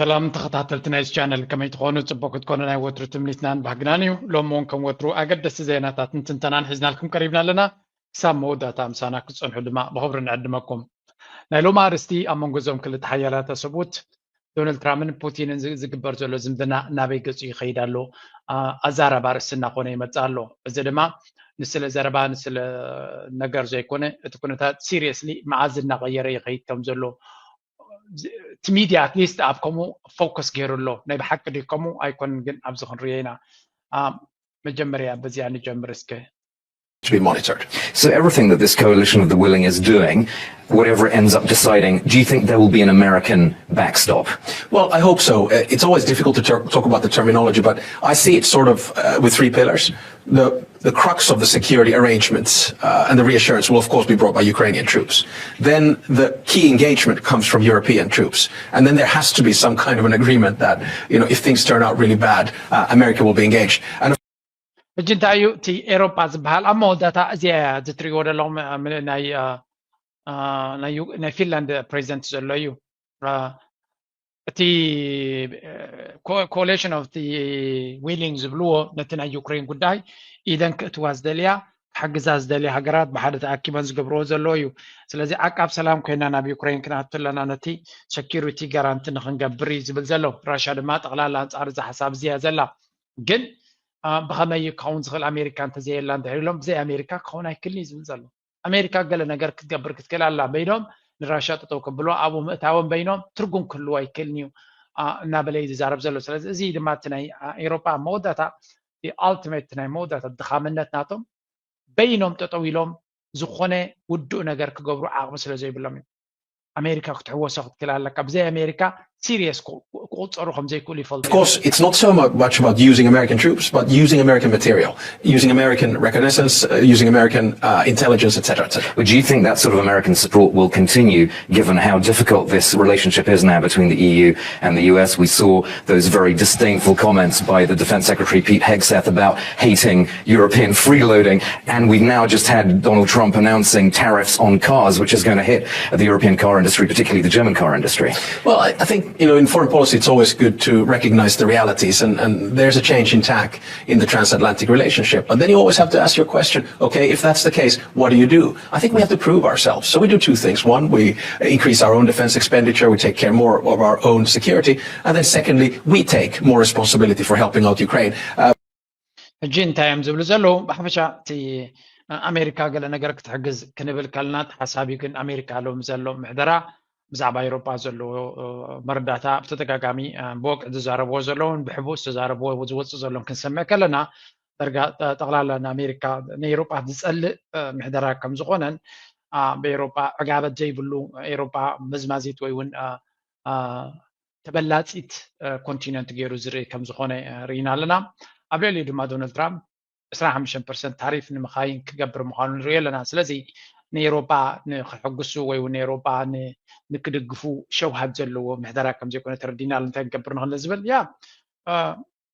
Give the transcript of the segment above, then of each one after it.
ሰላም ተኸታተልቲ ናይዚ ቻነል፣ ከመይ ትኾኑ? ጽቡቕ ክትኮኑ ናይ ወትሩ ትምኒትናን ባህግናን እዩ። ሎሚ እውን ከም ወትሩ ኣገደስቲ ዜናታትን ትንተናን ሒዝናልኩም ቀሪብና ኣለና። ክሳብ መወዳእታ ምሳና ክትጸንሑ ድማ ብኽብሪ ንዕድመኩም። ናይ ሎሚ ኣርእስቲ ኣብ መንጎ እዞም ክልተ ሓያላት ሰብኡት ዶናልድ ትራምፕን ፑቲንን ዝ- ዝግበር ዘሎ ዝምድና ናበይ ገጹ ይኸይድ ኣሎ? ኣ- ኣዛራቢ ኣርእስቲ እናኾነ ይመጽእ ኣሎ። እዚ ድማ ንስለ ዘረባ ንስለ ነገር ዘይኮነ እቲ ኩነታት ሲሪየስሊ መዓዝ እናቐየረ ይኸይድ ከም ዘሎ እቲ ሚድያ ኣትሊስት ኣብ ከምኡ ፎከስ ገይሩ ኣሎ። ናይ ብሓቂ ድዩ ከምኡ ኣይኮንን ግን ኣብዚ ክንሪኦ ኢና። ኣ፣ መጀመርያ በዚኣ ንጀምር እስከ። to be monitored. So everything that this coalition of the willing is doing, whatever it ends up deciding, do you think there will be an American backstop? Well, I hope so. Uh, It's always difficult to ter- talk about the terminology, but I see it sort of uh, with three pillars. The the crux of the security arrangements uh, and the reassurance will, of course, be brought by Ukrainian troops. Then the key engagement comes from European troops. And then there has to be some kind of an agreement that, you know, if things turn out really bad, uh, America will be engaged. And ሕጂ እንታይ እዩ እቲ ኤሮጳ ዝበሃል ኣብ መወዳእታ እዚኣ እያ እዚ ትሪእዎ ዘለኹም እ፣ ም- ናይ እ፣ እ፣ ናይ ዩ- ናይ ፊንላንድ ፕሬዚደንት ዘሎ እዩ። እ፣ እቲ ኮሌሽን ኦፍ ቲ ዊሊንግ ዝብልዎ ነቲ ናይ ዩክሬን ጉዳይ ኢደን ክእትዋ ዝደልያ ክሕግዛ ዝደልያ ሃገራት ብሓደ ተኣኪበን ዝገብርዎ ዘለዎ እዩ። ስለዚ ዓቃብ ሰላም ኮይና ናብ ዩክሬን ክንኣቱ ኣለና፣ ነቲ ሰኪሪቲ ጋራንቲ ንክንገብር እዩ ዝብል ዘሎ። ራሻ ድማ ጠቕላላ ኣንጻር እዚ ሓሳብ እዚ እያ ዘላ። ግን አ፣ ብኸመይ እዩ ክኸውን ዝኽእል? ኣሜሪካ እንተዘየላ እንድሕር ኢሎም ብዘይ ኣሜሪካ ክኸውን ኣይክልን እዩ ዝብል ዘሎ። ኣሜሪካ ገለ ነገር ክትገብር ክትክእል ኣላ። በይኖም ንራሻ ጠጠው ከብሎ ኣብኡ ምእታዎም በይኖም ትርጉም ክህልዎ ኣይክእልን እዩ አ፣ እናበለ እዩ ዝዛረብ ዘሎ። ስለዚ እዚ ድማ እቲ ናይ አ፣ ኤሮፓ መወዳእታ ኣልቲሜት ናይ መወዳእታ ድኻምነት ናቶም በይኖም ጠጠው ኢሎም ዝኾነ ውዱእ ነገር ክገብሩ ዓቕሚ ስለ ዘይብሎም እዩ። ኣሜሪካ ክትሕወሶ ክትክእል ኣለካ። ብዘይ ኣሜሪካ ሲሪየስ ክቑፀሩ ከም ዘይክእሉ ይፈልጡ። Of course, it's not so mu- much about using American troops, but using American material, using American reconnaissance, uh, using American uh, intelligence, et cetera, et cetera. But do you think that sort of American support will continue, given how difficult this relationship is now between the E U and the U S? We saw those very disdainful comments by the Defense Secretary Pete Hegseth about hating European freeloading, and we've now just had Donald Trump announcing tariffs on cars, which is going to hit the European car industry, particularly the German car industry. Well, I, I think you know in foreign policy it's always good to recognize the realities, and, and there's a change in tack in the transatlantic relationship. But then you always have to ask your question: okay, if that's the case, what do you do? I think we have to prove ourselves. So we do two things. One, we increase our own defense expenditure, we take care more of our own security, and then secondly, we take more responsibility for helping out Ukraine. Uh, ሕጂ እንታይ እዮም ዝብሉ ዘለዉ? ብሓፈሻ እቲ ኣሜሪካ ገለ ነገር ክትሕግዝ ክንብል ከለና እቲ ሓሳብ እዩ። ግን ኣሜሪካ ሎም ዘሎ ምሕደራ ብዛዕባ ኤሮጳ ዘለዎ መረዳእታ ብተደጋጋሚ ብወግዒ ዝዛረብዎ ዘለውን ብሕቡእ ዝተዛረብዎ ዝወፅእ ዘሎን ክንሰምዕ ከለና ጠቕላላ ንኣሜሪካ ንኤሮጳ ዝፀልእ ምሕደራ ከም ዝኾነን ብኤሮጳ ዕጋበት ዘይብሉ ኤሮጳ መዝማዚት ወይ እውን ተበላፂት ኮንቲነንት ገይሩ ዝርኢ ከም ዝኾነ ርኢና ኣለና። ኣብ ልዕሊኡ ድማ ዶናልድ ትራምፕ ዕስራን ሓሙሽተን ፐርሰንት ታሪፍ ንምኻይን ክገብር ምዃኑ ንሪኦ ኣለና። ስለዚ ንኤሮጳ ንክሕግሱ ወይ እውን ንኤሮጳ ንክድግፉ ሸውሃት ዘለዎ ምሕደራ ከም ዘይኮነ ተረዲና ኣሎ። እንታይ ክንገብር ንኽእል ዝብል ያ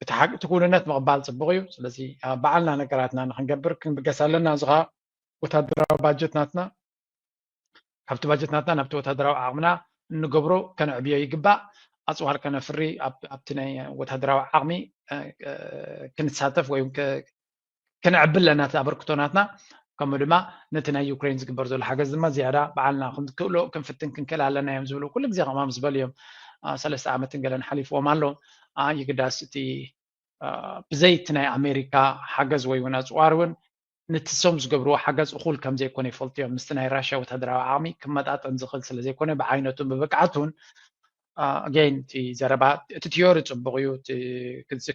እቲ ሓቂ እቲ ክውንነት ምቕባል ፅቡቕ እዩ። ስለዚ ባዕልና ነገራትና ንክንገብር ክንብገስ ኣለና። እዚ ከዓ ወታደራዊ ባጀት ናትና ካብቲ ባጀት ናትና ናብቲ ወታደራዊ ዓቕምና እንገብሮ ከነዕብዮ ይግባእ። ኣፅዋር ከነፍሪ ኣብቲ ናይ ወታደራዊ ዓቕሚ ክንሳተፍ ወይ ክነዕቢ ኣለና እቲ ኣበርክቶ ናትና። ከምኡ ድማ ነቲ ናይ ዩክሬን ዝግበር ዘሎ ሓገዝ ድማ ዝያዳ ባዕልና ክንክእሎ ክንፍትን ክንክእል ኣለና እዮም ዝብሉ ኩሉ ግዜ ከምኦም ዝበሉ እዮም። ሰለስተ ዓመትን ገለን ሓሊፍዎም ኣሎ። ይግዳስ እቲ ብዘይ እቲ ናይ ኣሜሪካ ሓገዝ ወይ እውን ኣፅዋር እውን ነቲ ሶም ዝገብርዎ ሓገዝ እኹል ከም ዘይኮነ ይፈልጡ እዮም። ምስቲ ናይ ራሽያ ወታደራዊ ዓቕሚ ክመጣጠን ዝኽእል ስለ ዘይኮነ ብዓይነቱን ብብቅዓቱን ኣገይን እቲ ዘረባ እቲ ቲዮሪ ፅቡቕ እዩ።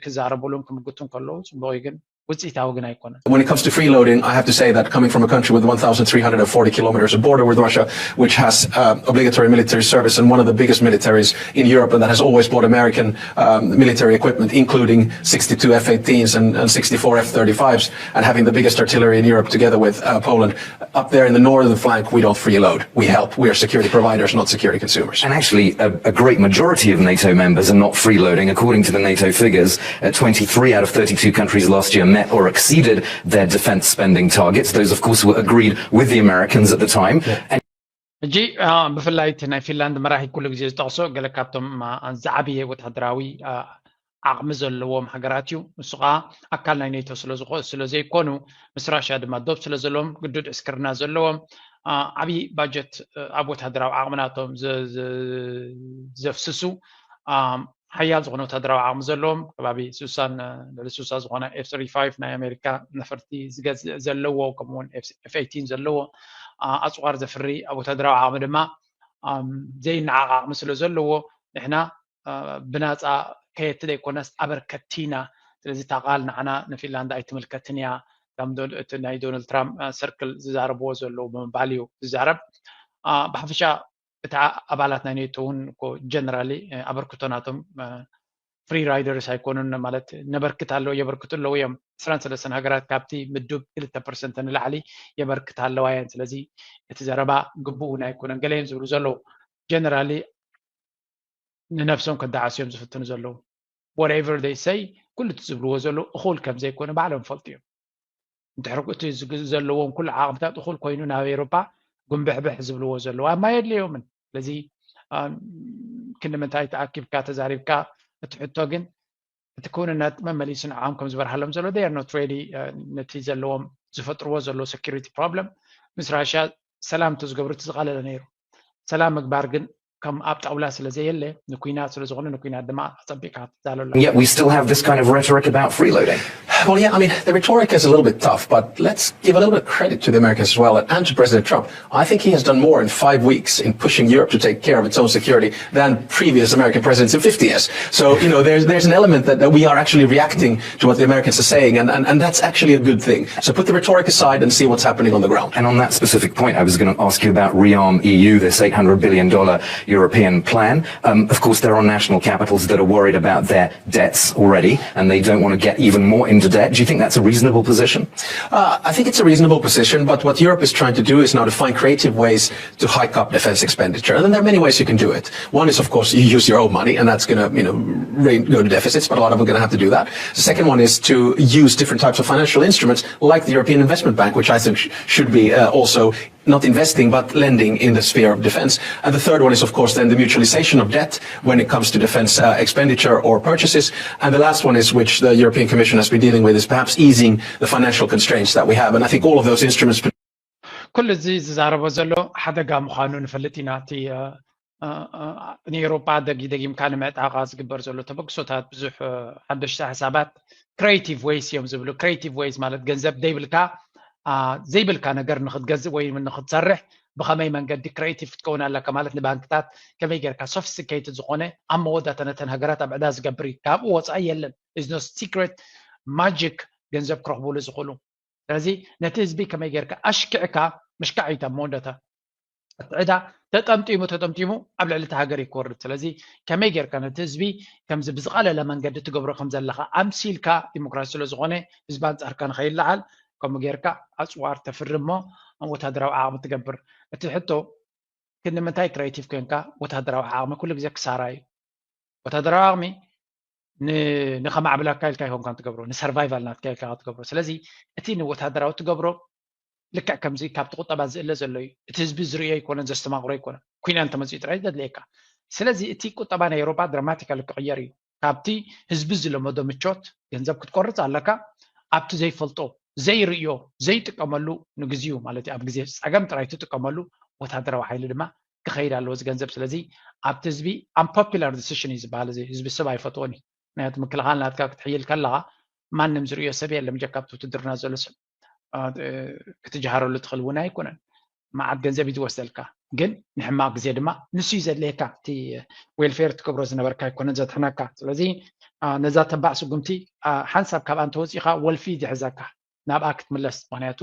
ክዛረቡሉን ክምግቱን ከለዉ ፅቡቕ እዩ፣ ግን ውፅኢታዊ ግን ኣይኮነን። When it comes to freeloading, I have to say that coming from a country with one thousand three hundred forty kilometers of border with Russia, which has uh, obligatory military service and one of the biggest militaries in Europe and that has always bought American um, military equipment, including sixty-two F eighteens and, and sixty-four F thirty-fives, and having the biggest artillery in Europe together with uh, Poland, up there in the northern flank, we don't freeload. We help. We are security providers, not security consumers. And actually, a, a great majority of NATO members are not freeloading. According to the NATO figures, uh, twenty-three out of thirty-two countries last year met or exceeded their defense spending targets. Those, of course, were agreed with the Americans at the time. And ሕጂ ብፍላይ እቲ ናይ ፊንላንድ መራሒ ኩሉ ግዜ ዝጠቕሶ ገለ ካብቶም ዝዓብየ ወታደራዊ ዓቕሚ ዘለዎም ሃገራት እዩ። ንሱ ከዓ ኣካል ናይ ኔቶ ስለዘይኮኑ፣ ምስ ራሽያ ድማ ዶብ ስለዘለዎም፣ ግዱድ ዕስክርና ዘለዎም፣ ዓብዪ ባጀት ኣብ ወታደራዊ ዓቕሚ ናቶም ዘፍስሱ፣ ሓያል ዝኾነ ወታደራዊ ዓቕሚ ዘለዎም፣ ከባቢ ስሳን ልዕሊ ስሳ ዝኾነ ኤፍ ሰርቲ ፋይቭ ናይ ኣሜሪካ ነፈርቲ ዝገዝእ ዘለዎ፣ ከምኡውን ኤፍ ኤይቲን ዘለዎ ኣፅዋር ዘፍሪ ኣብ ወታደራዊ ዓቕሚ ድማ ዘይነዓቕ ዓቕሚ ስለ ዘለዎ፣ ንሕና ብናፃ ከየቲ ዘይኮነስ ኣበርከቲ ኢና። ስለዚ እታ ቃል ንዓና ንፊንላንድ ኣይትምልከትን እያ፣ እቲ ናይ ዶናልድ ትራምፕ ሰርክል ዝዛረብዎ ዘለዉ ብምባል እዩ ዝዛረብ። ብሓፈሻ እቲ ኣባላት ናይ ኔቶ እውን ጀነራሊ ኣበርክቶ ናቶም ፍሪ ራይደርስ ኣይኮኑን፣ ማለት ነበርክት ኣለዉ የበርክቱ ኣለዉ እዮም። ዕስራን ሰለስተን ሃገራት ካብቲ ምዱብ ክልተ ፐርሰንት ንላዕሊ የበርክት ኣለዋ እየን። ስለዚ እቲ ዘረባ ግቡእ እውን ኣይኮነን። ገለ እዮም ዝብሉ ዘለዉ ጀነራሊ ንነብሶም ከዳዓሱ እዮም ዝፍትኑ ዘለዉ። Whatever they say ኩሉ እቲ ዝብልዎ ዘለዉ እኹል ከም ዘይኮነ ባዕሎም ይፈልጡ እዮም። እንድሕር እቲ ዘለዎም ኩሉ ዓቕምታት እኹል ኮይኑ ናብ ኤውሮጳ ጉንብሕብሕ ዝብልዎ ዘለዉ ኣማ የድልዮምን። ስለዚ ክንዲ ምንታይ ተኣኪብካ ተዛሪብካ እቲ ሕቶ ግን እቲ ክውንነት መመሊሱ ንዓም ከም ዝበርሃሎም ዘሎ they are not ready ነቲ ዘለዎም ዝፈጥርዎ ዘሎ security problem ምስ ራሽያ ሰላም እንተዝገብሩ እቲ ዝቐለለ ነይሩ። ሰላም ምግባር ግን ከም ኣብ ጣውላ ስለ ዘየለ ንኩናት ስለ ዝኾነ ንኩናት ድማ ኣጸቢቕካ ትዛሎ ኣለካ። And yet we still have this kind of rhetoric about freeloading. Well, yeah, I mean, the rhetoric is a little bit tough, but let's give a little bit of credit to the Americans as well and to President Trump. I think he has done more in five weeks in pushing Europe to take care of its own security than previous American presidents in fifty years. So, you know, there's, there's an element that, that we are actually reacting to what the Americans are saying, and, and, and that's actually a good thing. So put the rhetoric aside and see what's happening on the ground. And on that specific point, I was going to ask you about Rearm E U, this eight hundred billion dollar European plan. Um, of course, there are national capitals that are worried about their debts already, and they don't want to get even more into debt. Do you think that's a reasonable position? Uh, I think it's a reasonable position, but what Europe is trying to do is now to find creative ways to hike up defense expenditure. And there are many ways you can do it. One is, of course, you use your own money, and that's going to, you know, go to deficits, but a lot of them are going to have to do that. The second one is to use different types of financial instruments, like the European Investment Bank, which I think should be uh, also not investing but lending in the sphere of defense. And the third one is, of course, then the mutualization of debt when it comes to defense uh, expenditure or purchases. And the last one is, which the European Commission has been dealing with, is perhaps easing the financial constraints that we have. And I think all of those instruments. ኩሉ እዚ ዝዛረቦ ዘሎ ሓደጋ ምዃኑ ንፈልጥ ኢና። እቲ ንኤውሮጳ ደጊ ደጊምካ ንምዕጣቓ ዝግበር ዘሎ ተበግሶታት ብዙሕ ሓደሽቲ ሓሳባት creative ways እዮም ዝብሉ። Creative ways ማለት ገንዘብ ዘይብልካ ዘይብልካ ነገር ንክትገዝእ ወይ ንክትሰርሕ ብኸመይ መንገዲ creative ክትከውን ኣለካ ማለት ንባንክታት ከመይ ጌርካ sophisticated ዝኾነ ኣብ መወዳእታ ነተን ሃገራት ኣብ ዕዳ ዝገብር እዩ። ካብኡ ወፃኢ የለን። Is no secret magic ገንዘብ ክረኽቡሉ ዝኽእሉ። ስለዚ ነቲ ህዝቢ ከመይ ጌርካ ኣሽኪዕካ ምሽካዕ እዩ ኣብ መወዳእታ እቲ ዕዳ ተጠምጢሙ ተጠምጢሙ ኣብ ልዕሊ እቲ ሃገር እዩ ክወርድ። ስለዚ ከመይ ጌርካ ነቲ ህዝቢ ከምዚ ብዝቐለለ መንገዲ ትገብሮ ከም ዘለኻ ኣምሲልካ ዲሞክራሲ ስለ ዝኾነ ህዝቢ ኣንጻርካ ንኸይለዓል ከምኡ ጌርካ ኣጽዋር ተፍርሞ ወታደራዊ ዓቕሚ ትገብር። እቲ ሕቶ ክንዲ ምንታይ creative ኮንካ ወታደራዊ ዓቕሚ ኩሉ ግዜ ክሳራ እዩ። ወታደራዊ ዓቕሚ ንከማዕብላካ ኢልካ ይኮንካ ትገብሮ ንሰርቫይቫል ናትካ ኢልካ ትገብሮ። ስለዚ እቲ ንወታደራዊ ትገብሮ ልክዕ ከምዚ ካብቲ ቁጠባ ዝእለ ዘሎ እዩ። እቲ ህዝቢ ዝርእዮ ኣይኮነን ዘስተማቕሮ ኣይኮነን። ኩናን ተመፅኡ ጥራይ ዘድልየካ። ስለዚ እቲ ቁጠባ ናይ ኤውሮጳ ድራማቲካሊ ክቕየር እዩ። ካብቲ ህዝቢ ዝለመዶ ምቾት ገንዘብ ክትቆርፅ ኣለካ። ኣብቲ ዘይፈልጦ ዘይርእዮ ዘይጥቀመሉ ንግዚኡ ማለት እዩ ኣብ ግዜ ፀገም ጥራይ ትጥቀመሉ ወታደራዊ ሓይሊ ድማ ክኸይድ ኣለዎ እዚ ገንዘብ። ስለዚ ኣብቲ ህዝቢ unpopular decision እዩ ዝበሃል። እዚ ህዝቢ ሰብ ኣይፈትዎን እዩ። ምክንያቱ ምክልኻል ናትካ ክትሕይል ከለኻ ማንም ዝርእዮ ሰብ የለም ጀካ ኣብቲ ውትድርና ዘሎ ሰብ ክትጀሃረሉ ትኽእል እውን ኣይኮነን። መዓት ገንዘብ እዩ ዝወስደልካ፣ ግን ንሕማቕ ግዜ ድማ ንሱ እዩ ዘድልየካ። እቲ ዌልፌር ትገብሮ ዝነበርካ ኣይኮነን ዘድሕነካ። ስለዚ ነዛ ተባዕ ስጉምቲ ሓንሳብ ካብኣ እንተወፂእኻ ወልፊ እዩ ዝሕዘካ ናብኣ ክትምለስ። ምክንያቱ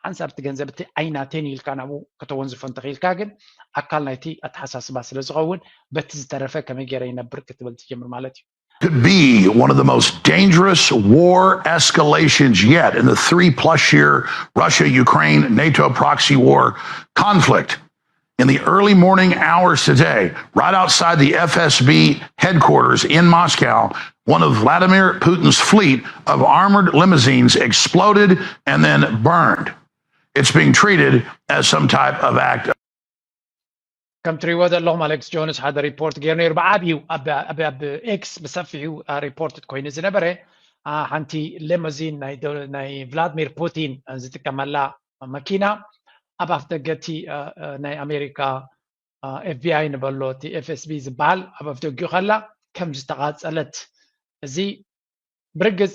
ሓንሳብ እቲ ገንዘብ እቲ ኣይናተን ኢልካ ናብኡ ከተወንዝፎ እንተኽኢልካ ግን ኣካል ናይቲ ኣተሓሳስባ ስለ ዝኸውን በቲ ዝተረፈ ከመይ ገይረ ይነብር ክትብል ትጀምር ማለት እዩ። Could be one of the most dangerous war escalations yet in the three plus year Russia Ukraine NATO proxy war conflict. In the early morning hours today, right outside the F S B headquarters in Moscow, one of Vladimir Putin's fleet of armored limousines exploded and then burned. It's being treated as some type of act. ከም ትሪእዎ ዘለኹም ኣሌክስ ጆንስ ሓደ ሪፖርት ገይሩ ነይሩ። ብዓብዩ ኣብ ኤክስ ብሰፊሑ ሪፖርት ኮይኑ ዝነበረ ሓንቲ ሌሞዚን ናይ ቭላድሚር ፑቲን ዝጥቀመላ መኪና ኣብ ኣፍደገቲ ናይ ኣሜሪካ ኤፍቢኣይ ንበሎ እቲ ኤፍኤስቢ ዝበሃል ኣብ ኣፍደጊኡ ከላ ከም ዝተቓፀለት፣ እዚ ብርግፅ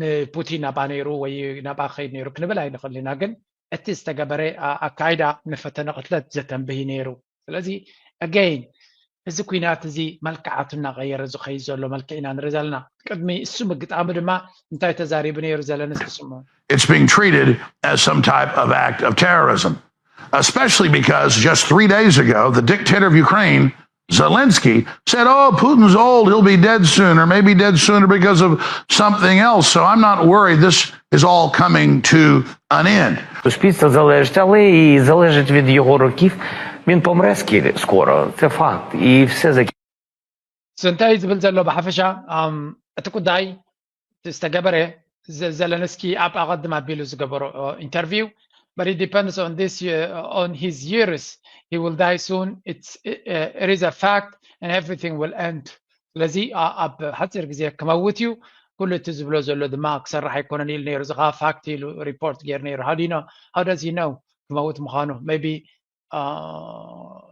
ንፑቲን ናብኣ ነይሩ ወይ ናብኣ ክኸይድ ነይሩ ክንብል ኣይንኽእል ኢና፣ ግን እቲ ዝተገበረ ኣካይዳ ንፈተነ ቅትለት ዘተንብህ ነይሩ። ስለዚ ኣገይን እዚ ኩናት እዚ መልክዓቱ እናቐየረ ዝኸይድ ዘሎ መልክዕ ኢና ንርኢ ዘለና። ቅድሚ እሱ ምግጣሙ ድማ እንታይ ተዛሪቡ ነይሩ ዘለንስኪ ስምዑ። It's being treated as some type of act of terrorism, especially because just three days ago, the dictator of Ukraine, Zelensky, said, "Oh, Putin's old, he'll be dead soon, or maybe dead sooner because of something else. So I'm not worried. This is all coming to an end." Суспільство залежить, але і залежить від його років. Він помре скоро, це факт. І все закінчиться. እንታይ ዝብል ዘሎ ብሓፈሻ እቲ ጉዳይ ዝተገበረ ዘለንስኪ ኣብ ኣቐድም ኣቢሉ ዝገበሮ ኢንተርቪው። But it depends on this uh, on his years. He will die soon. It's uh, it is a fact, and everything will end. ስለዚ ኣብ ሓፂር ግዜ ክመውት እዩ። ኩሉ እቲ ዝብሎ ዘሎ ድማ ክሰርሕ ኣይኮነን ኢሉ ነይሩ። እዚ ከዓ ፋክት ኢሉ ሪፖርት ገይሩ ነይሩ። How do you know? How does he know ክመውት ምዃኑ? Maybe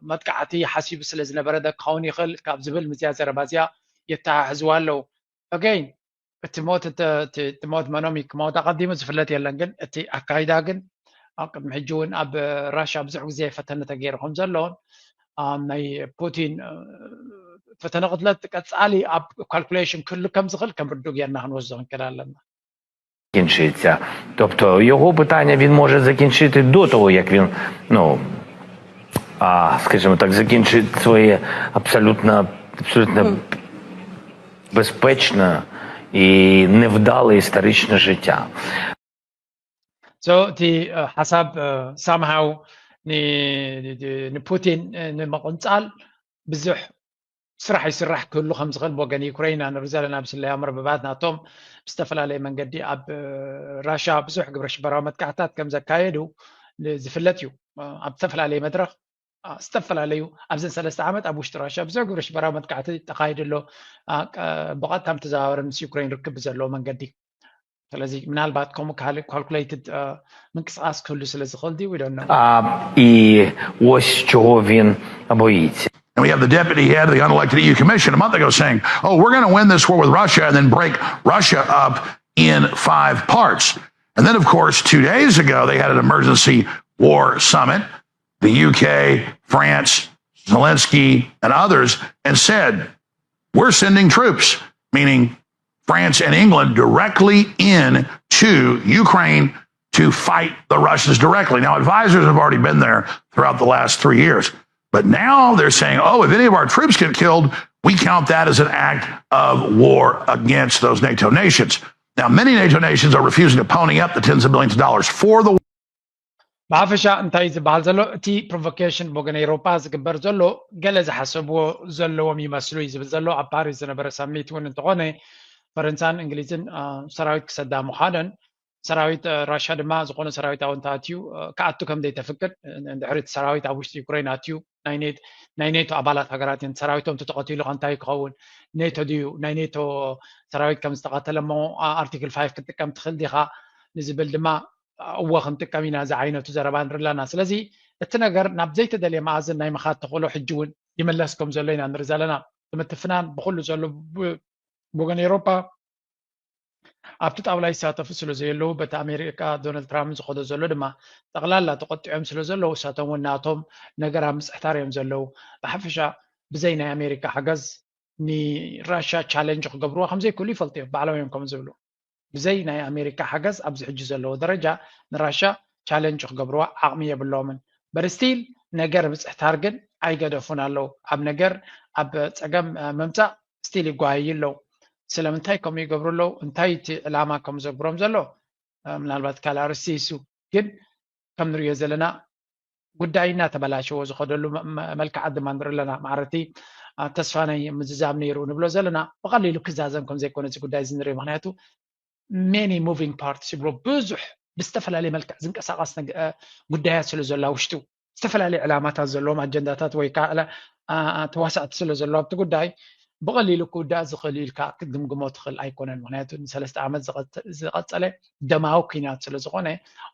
መጥቃዕቲ ሓሲቡ ስለ ዝነበረ ዶ ክኸውን ይኽእል ካብ ዝብል ምስዚኣ ዘረባ እዚኣ የተሓሕዝዋ ኣለዉ። ኣገይን እቲ ሞት እቲ ሞት መኖም ክመውት ኣቐዲሙ ዝፍለጥ የለን፣ ግን እቲ ኣካይዳ ግን ኣብ ቅድሚ ሕጂ እውን ኣብ ራሽያ ብዙሕ ግዜ ፈተነ ተገይሩ ከም ዘሎን ናይ ፑቲን ፈተነ ቅትለት ቀፃሊ ኣብ ካልኩሌሽን ክህሉ ከም ዝኽእል ከም ርዱእ ጌርና ክንወስዶ ክንክእል ኣለና። закінчиться. Тобто його питання він може закінчити до того, як він, ну, а, скажімо так, закінчить своє абсолютно, абсолютно безпечне і невдале історичне життя. So እቲ ሓሳብ ሳምሃው ንፑቲን ንምቕንፃል ብዙሕ ስራሕ ይስራሕ ክህሉ ከም ዝኽእል ብወገን ዩክሬን ኢና ንርኢ ዘለና። ብስለያ መርበባት ናቶም ብዝተፈላለየ መንገዲ ኣብ ራሽያ ብዙሕ ግብረ ሽበራዊ መጥቃዕታት ከም ዘካየዱ ዝፍለጥ እዩ። ኣብ ዝተፈላለየ መድረኽ ዝተፈላለዩ ኣብዘን ሰለስተ ዓመት ኣብ ውሽጢ ራሽያ ብዙሕ ግብረ ሽበራዊ መጥቃዕቲ ተኻይዱ ኣሎ። ብቐጥታን ተዘዋወረን ምስ ዩክሬን ርክብ ብዘለዎ መንገዲ። ስለዚ ምናልባት ከምኡ ካልእ ካልኩሌትድ ምንቅስቃስ ክህሉ ስለ ዝኽእል ድዩ? We don't know. І ось чого він боїться. And we have the deputy head of the unelected E U Commission a month ago saying, "Oh, we're going to win this war with Russia and then break Russia up in five parts." And then, of course, two days ago, they had an emergency war summit, the U K, France, Zelensky, and others, and said, "We're sending troops," meaning France and England, directly in to Ukraine to fight the Russians directly. Now, advisors have already been there throughout the last three years. But now they're saying, "Oh, if any of our troops get killed, we count that as an act of war against those NATO nations." Now, many NATO nations are refusing to pony up the tens of billions of dollars for the ብሓፈሻ እንታይ ዝበሃል ዘሎ እቲ ፕሮቮኬሽን ብወገን ኤውሮጳ ዝግበር ዘሎ ገለ ዝሓሰብዎ ዘለዎም ይመስሉ እዩ ዝብል ዘሎ ኣብ ፓሪስ ዝነበረ ሳሚት እውን እንተኾነ ፈረንሳን እንግሊዝን ሰራዊት ክሰዳ ምዃነን ሰራዊት ራሽያ ድማ ዝኾነ ሰራዊት ኣው እንተኣትዩ ክኣቱ ከም ዘይተፍቅድ እንድሕሪ እቲ ሰራዊት ኣብ ውሽጢ ዩክሬን ኣትዩ ናይ ኔቶ ኣባላት ሃገራት እየን ሰራዊቶም ተተቐቲሉ ከ እንታይ ክኸውን ኔቶ ድዩ ናይ ኔቶ ሰራዊት ከም ዝተቐተለ እሞ ኣርቲክል ፋይቭ ክትጥቀም ትኽእል ዲኻ ንዝብል ድማ እወ ክንጥቀም ኢና ዝዓይነቱ ዘረባ ንርኢ ኣለና ስለዚ እቲ ነገር ናብ ዘይተደልየ መኣዝን ናይ ምኻድ ተኽእሎ ሕጂ እውን ይምለስ ከም ዘሎ ኢና ንርኢ ዘለና እቲ ምትፍናን ብኩሉ ዘሎ ብወገን ኤውሮጳ ኣብቲ ጣውላ ይሳተፉ ስለ ዘየለዉ በቲ ኣሜሪካ ዶናልድ ትራምፕ ዝኸዶ ዘሎ ድማ ጠቕላላ ተቆጢዖም ስለ ዘለዉ እሳቶም እውን ናቶም ነገር ኣብ ምፅሕታር እዮም ዘለዉ ብሓፈሻ ብዘይ ናይ ኣሜሪካ ሓገዝ ንራሽያ ቻለንጅ ክገብርዋ ከምዘይክእሉ ይፈልጡ እዮም ባዕሎም እዮም ከም ዝብሉ ብዘይ ናይ ኣሜሪካ ሓገዝ ኣብዚ ሕጂ ዘለዎ ደረጃ ንራሽያ ቻለንጅ ክገብርዋ ዓቕሚ የብሎምን በርስቲል ነገር ምፅሕታር ግን ኣይገደፉን ኣለዉ ኣብ ነገር ኣብ ፀገም ምምፃእ ስቲል ይጓየዩ ኣለዉ ስለምንታይ ከምኡ ይገብሩ ኣለዉ እንታይ እቲ ዕላማ ከም ዘግብሮም ዘሎ ምናልባት ካልእ ኣርእስቲ ይሱ ግን ከም ንሪኦ ዘለና ጉዳይ እናተበላሸዎ ዝኸደሉ መልክዓት ድማ ንርኢ ኣለና ማዕረቲ ተስፋ ናይ ምዝዛም ነይሩ ንብሎ ዘለና ብቐሊሉ ክዛዘም ከም ዘይኮነ እዚ ጉዳይ እዚ ንርኢ ምክንያቱ many moving parts ይብሎ ብዙሕ ብዝተፈላለየ መልክዕ ዝንቀሳቀስ ጉዳያት ስለ ዘሎ ውሽጡ ዝተፈላለዩ ዕላማታት ዘለዎም ኣጀንዳታት ወይ ከዓ ተዋሳእቲ ስለ ዘለዎ ኣብቲ ጉዳይ ብቐሊሉ ክውዳእ ዝኽእል ኢልካ ክትግምግሞ ትኽእል ኣይኮነን። ምክንያቱ ንሰለስተ ዓመት ዝቐጸለ ደማዊ ኩናት ስለ ዝኾነ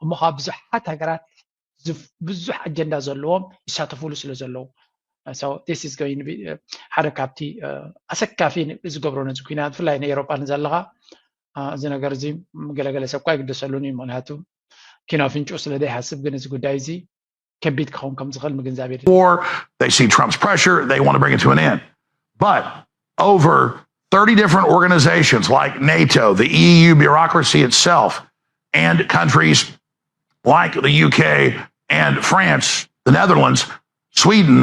እሞ ከዓ ብዙሓት ሃገራት ብዙሕ ኣጀንዳ ዘለዎም ይሳተፉሉ ስለ ዘለዉ ሓደ ካብቲ ኣሰካፊ ዝገብሮ ነዚ ኩናት ብፍላይ ናይ ኤሮጳ ንዘለኻ እዚ ነገር እዚ ገለገለ ሰብ እኳ ይግደሰሉን እዩ። ምክንያቱ ኪኖ ፍንጩ ስለ ዘይሃስብ ግን እዚ ጉዳይ እዚ ከቢድ ክኸውን ከም ዝኽእል ምግንዛብ የድሊ። They see Trump's pressure, they want to bring it to an end. But over thirty different organizations like NATO, the E U bureaucracy itself, and countries like the U K and France, the Netherlands, Sweden,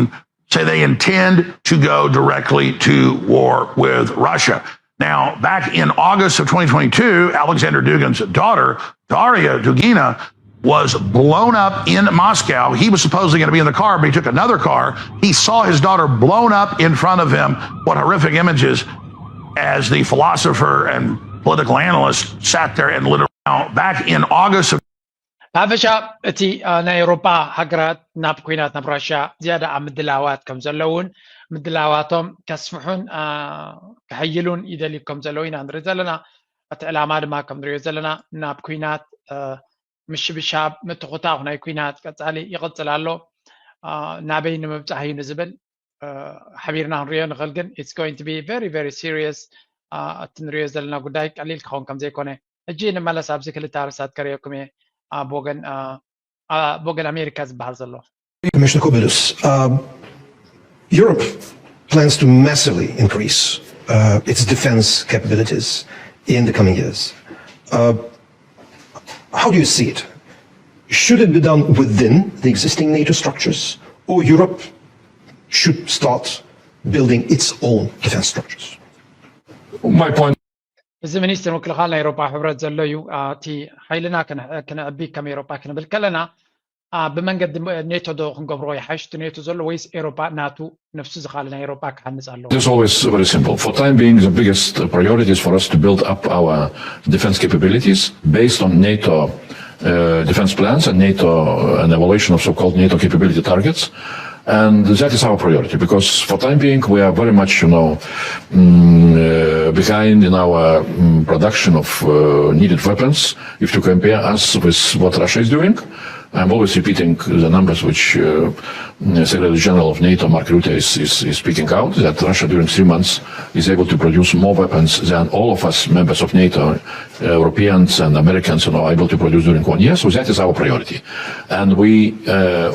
say they intend to go directly to war with Russia. Now, back in August of twenty twenty-two, Alexander Dugin's daughter, Daria Dugina, was blown up in Moscow. He was supposedly going to be in the car, but he took another car. He saw his daughter blown up in front of him. What horrific images as the philosopher and political analyst sat there and lit around. Back in August of ብሓፈሻ እቲ ናይ ኤውሮጳ ሃገራት ናብ ኩናት ናብ ራሽያ ዝያዳ ኣብ ምድላዋት ከም ዘለውን ምድላዋቶም ከስፍሑን ከሕይሉን ይደልዩ ከም ዘለዉ ኢና ንርኢ ዘለና። እቲ ዕላማ ድማ ከም ንሪኦ ዘለና ናብ ኩናት ምሽብሻብ ምትኹታኹ ናይ ኩናት ቀጻሊ ይቕጽል ኣሎ። ናበይ ንምብጻሕ እዩ ንዝብል ሓቢርና ክንሪኦ ንኽእል ግን it's going to be very very serious። እቲ ንሪኦ ዘለና ጉዳይ ቀሊል ክኸውን ከም ዘይኮነ ሕጂ ንመለስ ኣብዚ ክልተ ኣርእስታት ከርእየኩም እየ። ብወገን ኣሜሪካ ዝበሃል ዘሎ Commissioner Kubilus, um, Europe plans to massively increase uh, its defense capabilities in the coming years. Uh, how do you see it? Should it be done within the existing NATO structures, or Europe should start building its own defense structures? My point እዚ ሚኒስትር ምክልኻል ናይ ኤሮፓ ሕብረት ዘሎ እዩ። እቲ ሓይልና ክነዕቢ ከም ኤሮፓ ክንብል ከለና ብመንገዲ ኔቶ ዶ ክንገብሮ ይሓይሽ? እቲ ኔቶ ዘሎ ወይስ ኤሮፓ ናቱ ነፍሱ ዝኻለ ናይ ኤሮፓ ክሃንፅ ኣለዎ? It's always very simple. For time being, the biggest priority is for us to build up our defense capabilities based on NATO uh, defense plans and NATO, an evaluation of so-called NATO capability targets. And that is our priority because for time being we are very much, you know, um, uh, behind in our um, production of uh, needed weapons if you compare us with what Russia is doing. I'm always repeating the numbers which uh, Secretary General of NATO, Mark Rutte, is, is, is speaking out, that Russia during three months is able to produce more weapons than all of us members of NATO, Europeans and Americans, you know, are able to produce during one year. So that is our priority. And we, uh,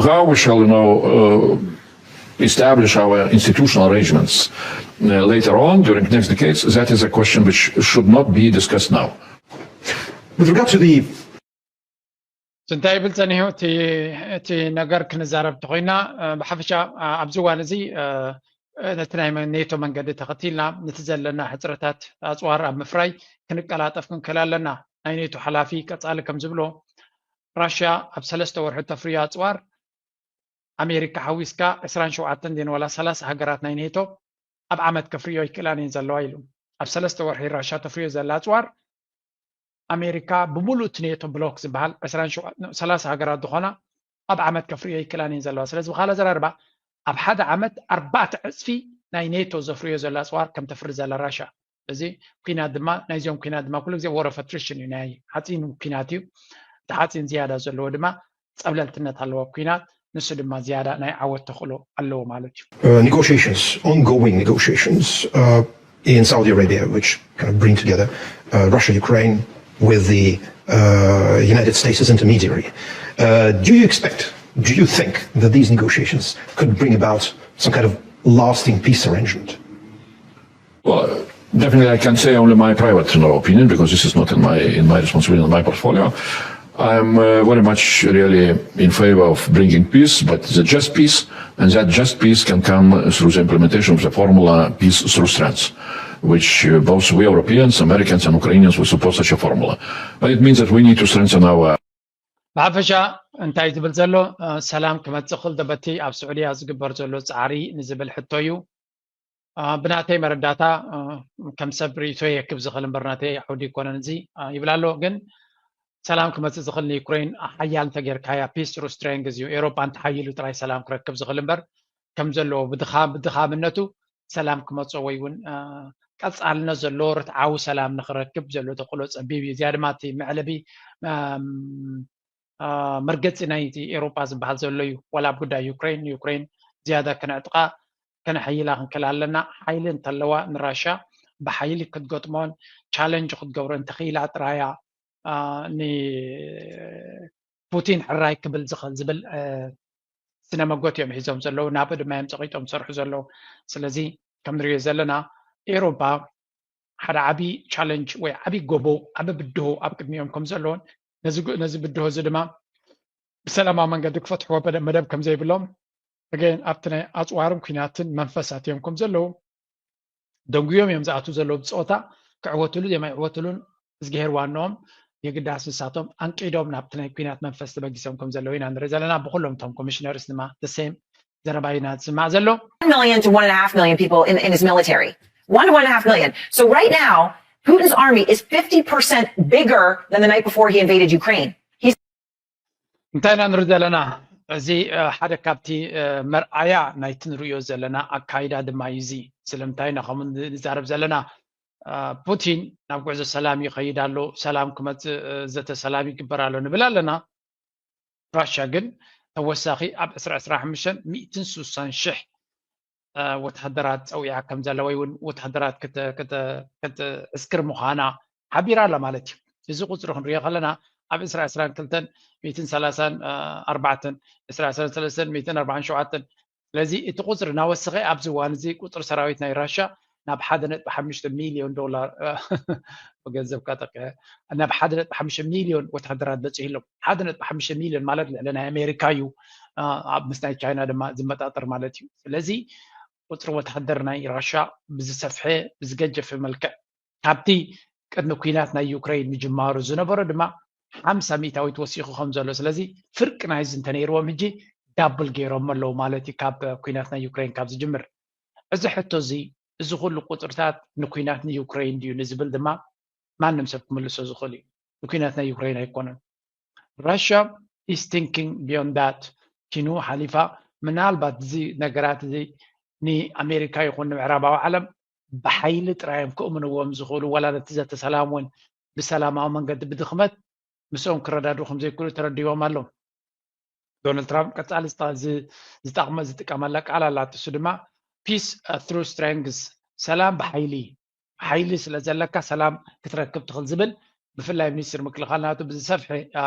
how we shall, you know, uh, establish our institutional arrangements uh, later on during next decades, that is a question which should not be discussed now. With regard to the እንታይ ይብል ጸኒሑ እቲ ነገር ክንዛረብ ተኮይና ብሓፈሻ ኣብዚ እዋን እዚ ነቲ ናይ ኔቶ መንገዲ ተኸቲልና ነቲ ዘለና ሕፅረታት ኣፅዋር ኣብ ምፍራይ ክንቀላጠፍ ክንክእል ኣለና። ናይ ኔቶ ሓላፊ ቀፃሊ ከም ዝብሎ ራሽያ ኣብ ሰለስተ ወርሒ ተፍርዮ ኣፅዋር ኣሜሪካ ሓዊስካ ዕስራን ሸውዓተን ድየን ዋላ ሰላሳ ሃገራት ናይ ኔቶ ኣብ ዓመት ከፍርዮ ይክእላን እየን ዘለዋ ኢሉ። ኣብ ሰለስተ ወርሒ ራሽያ ተፍርዮ ዘላ ኣፅዋር ኣሜሪካ ብምሉእ እቲ ኔቶ ብሎክ ዝበሃል ዕስራን ሸውዓተን ሰላሳ ሃገራት ዝኾና ኣብ ዓመት ከፍርዮ ይክእላን እየን ዘለዋ። ስለዚ ብካል ኣዘራርባ ኣብ ሓደ ዓመት ኣርባዕተ ዕፅፊ ናይ ኔቶ ዘፍርዮ ዘሎ ኣፅዋር ከም ተፍሪ ዘላ ራሻ። እዚ ኩናት ድማ ናይዚኦም ኩናት ድማ ኩሉ ግዜ ወረ ፈትሪሽን እዩ፣ ናይ ሓፂን ኩናት እዩ። እቲ ሓፂን ዝያዳ ዘለዎ ድማ ፀብለልትነት ኣለዎ። ኩናት ንሱ ድማ ዝያዳ ናይ ዓወት ተኽእሎ ኣለዎ ማለት እዩ። Uh, negotiations, ongoing negotiations uh, in Saudi Arabia, which kind of bring together uh, Russia, Ukraine with the uh, United States as intermediary. Uh, do you expect, do you think that these negotiations could bring about some kind of lasting peace arrangement? Well, definitely, I can say only my private, you know, opinion because this is not in my in my responsibility, in my portfolio. I'm uh, very much really in favor of bringing peace, but the just peace, and that just peace can come through the implementation of the formula peace through strength, which uh, both we Europeans, Americans, and Ukrainians will support such a formula. But it means that we need to strengthen our ብሓፈሻ እንታይ ዝብል ዘሎ ሰላም ክመፅእ ክእል ዶ በቲ ኣብ ስዑድያ ዝግበር ዘሎ ፃዕሪ ንዝብል ሕቶ እዩ። ብናተይ መረዳታ ከም ሰብ ርእይቶ የክብ ዝኽእል እምበር ናተይ ዓውዲ ይኮነን እዚ ይብል ኣሎ። ግን ሰላም ክመፅእ ዝኽእል ንዩክሬን ሓያል እንተጌርካያ፣ peace through strength እዩ። ኤውሮጳ እንተሓይሉ ጥራይ ሰላም ክረክብ ዝኽእል እምበር፣ ከም ዘለዎ ብድኻ-፣ ብድኻምነቱ ሰላም ክመፅኦ ወይ እውን፣ አ፣ ቀፃልነት ዘለዎ ርትዓዊ ሰላም ንኽረክብ ዘሎ ተኽእሎ ፀቢብ እዩ። እዚኣ ድማ እቲ መዕለቢ፣ ኣም፣ አ፣ መርገፂ ናይቲ ኤውሮጳ ዝበሃል ዘሎ እዩ። ዋላ ኣብ ጉዳይ ዩክሬን፣ ንዩክሬን ዝያዳ ከነዕጥቓ፣ ከነሐይላ ክንክእል ኣለና። ሓይሊ እንተለዋ ንራሻ ብሓይሊ ክትገጥሞን ቻለንጅ ክትገብሮ እንተኽኢላ ጥራያ፣ አ፣ ንፑቲን ሕራይ ክብል ዝኽእል ዝብል፣ አ፣ ስነ መጎት እዮም ሒዞም ዘለዉ። ናብኡ ድማ እዮም ጸቒጦም ዝሰርሑ ዘለዉ። ስለዚ ከም ንሪኦ ዘለና ኤውሮጳ ሓደ ዓቢ ቻለንጅ ወይ ዓቢ ጎቦ፣ ዓቢ ብድሆ ኣብ ቅድሚኦም ከም ዘለዎን ነዚ ግ-፣ ነዚ ብድሆ እዚ ድማ ብሰላማዊ መንገዲ ክፈትሕዎ በደ-፣ መደብ ከም ዘይብሎም፣ ኣገን ኣብቲ ናይ ኣጽዋርን ኲናትን መንፈስ ኣትዮም ከም ዘለዉ ደንጉዮም እዮም ዝኣትዉ ዘለዉ። ብጸወታ ክዕወትሉ እዮም ኣይዕወትሉን እዝግሄር ዋንኦም፣ የግዳስ ንሳቶም ኣንቂዶም ናብቲ ናይ ኲናት መንፈስ ተበጊሶም ከም ዘለዉ ኢና ንርኢ ዘለና። ብኩሎም እቶም ኮሚሽነርስ ድማ the same ዘረባ ኢና ዝስማዕ ዘሎ። Million to one and a half million people in, in his military. One to one and a half million. So right now, Putin's army is fifty percent bigger than the night before he invaded Ukraine. He's እንታይ ኢና ንርኢ ዘለና? እዚ፣ እ፣ ሓደ ካብቲ፣ እ፣ መርኣያ ናይቲ ንርእዮ ዘለና ኣካይዳ ድማ እዩ። እዚ ስለምንታይ ኢና ከምኡ ንዛረብ ዘለና? እ፣ ፑቲን ናብ ጉዕዞ ሰላም ይኸይድ ኣሎ፣ ሰላም ክመጽእ፣ እ፣ ዘተ ሰላም ይግበር ኣሎ ንብል ኣለና። ራሻ ግን ተወሳኺ ኣብ ዕስራ ዕስራ ሓሙሽተ ሚእትን ስሳን ሽሕ፣ እ፣ ወተሃደራት ጸዊዓ ከም ዘላ ወይ እውን ወተሃደራት ክተ-፣ ክተ-፣ ክትዕስክር ምዃና ሓቢራ ኣላ ማለት እዩ። እዚ ቁጽሪ ክንሪኦ ከለና ኣብ ዕስራ ዕስራን ክልተን ሚእትን ሰላሳን ኣርባዕተን፣ ዕስራ ዕስራን ሰለስተን ሚእትን ኣርባዓን ሸውዓተን። ስለዚ እቲ ቁጽሪ እናወሰኸ ኣብዚ እዋን እዚ ቁጽሪ ሰራዊት ናይ ራሻ ናብ ሓደ ነጥቢ ሓሙሽተ ሚልዮን ዶላር፣ እ፣ ብገንዘብካ ጠቂዐ፣ ናብ ሓደ ነጥቢ ሓሙሽተ ሚልዮን ወተሃደራት በጺሑ ኣሎ። ሓደ ነጥቢ ሓሙሽተ ሚልዮን ማለት ልዕሊ ናይ ኣሜሪካ እዩ። እ፣ ኣብ ምስ ናይ ቻይና ድማ ዝመጣጠር ማለት እዩ። ስለዚ ቁጽሪ ወተሃደር ናይ ራሻ ብዝሰፍሐ፣ ብዝገጀፈ መልክዕ ካብቲ ቅድሚ ኲናት ናይ ዩክረይን ምጅማሩ ዝነበሮ ድማ ሓምሳ ሚእታዊት ወሲኹ ከም ዘሎ። ስለዚ ፍርቂ ናይዚ እንተነይርዎም ሕጂ ዳብል ገይሮም ኣለዉ ማለት እዩ፣ ካብ ኲናት ናይ ዩክረይን ካብ ዝጅምር። እዚ ሕቶ እዚ፣ እዚ ኩሉ ቁጽርታት ንኲናት ንዩክረይን ድዩ ንዝብል ድማ ማንም ሰብ ክምልሶ ዝኽእል እዩ። ንኲናት ናይ ዩክረይን ኣይኮነን። ራሽያ is thinking beyond that። ኪኑ ሓሊፋ ምናልባት እዚ ነገራት እዚ ንኣሜሪካ ይኹን ንምዕራባዊ ዓለም ብሓይሊ ጥራይ እዮም ክእምንዎም ዝኽእሉ፣ ዋላ ነቲ ዘተ ሰላም እውን ብሰላማዊ መንገዲ ብድኽመት ምስኦም ክረዳድኡ ከም ዘይክእሉ ተረዲዎም ኣለዉ። ዶናልድ ትራምፕ ቀጻሊ ዝጠ-፣ ዝ-፣ ዝጠቕመ-፣ ዝጥቀመላ ቃል ኣላ። እሱ ድማ peace፣ እ፣ through strength፣ ሰላም ብሓይሊ፣ ሓይሊ ስለ ዘለካ ሰላም ክትረክብ ትኽእል ዝብል፣ ብፍላይ ሚኒስትር ምክልኻል ናቱ ብዝሰፍሐ፣ እ፣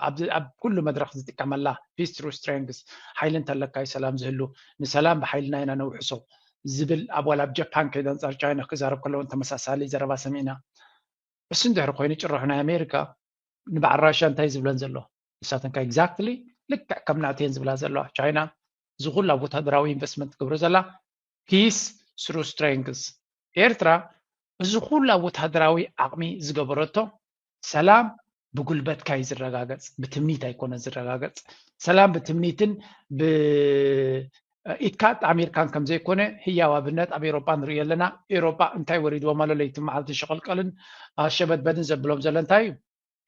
ኣብዚ ኣብ ኩሉ መድረኽ ዝጥቀመላ peace through strength፣ ሓይሊ እንተለካ እዩ ሰላም ዝህሉ፣ ንሰላም ብሓይልና ኢና ነውሕሶ ዝብል፣ ኣብ ዋላ ኣብ ጃፓን ከይደ ኣንጻር ቻይና ክዛረብ ከለውን ተመሳሳሊ ዘረባ ሰሚዕና። እሱ እንድሕሪ ኮይኑ ጭርሖ ናይ ኣሜሪካ ንበዓል ራሽያ እንታይ ዝብለን ዘሎ? ንሳተን ከ ኤግዛክትሊ ልክዕ ከም ናተን ዝብላ ዘለዋ። ቻይና እዚ ኩሉ ኣብ ወታደራዊ ኢንቨስትመንት ትገብሮ ዘላ peace through strength። ኤርትራ እዚ ኩሉ ኣብ ወታደራዊ ዓቕሚ ዝገበረቶ ሰላም ብጉልበትካ እዩ ዝረጋገጽ፣ ብትምኒት ኣይኮነን ዝረጋገጽ። ሰላም ብትምኒትን ብ-፣ ኢድካ ኣጣሚርካን ከም ዘይኮነ ህያው ኣብነት ኣብ ኤውሮጳ ንርእዮ ኣለና። ኤውሮጳ እንታይ ወሪድዎም ኣሎ? ለይትን መዓልትን ሸቐልቀልን፣ አ፣ ሸበድበድን ዘብሎም ዘሎ እንታይ እዩ?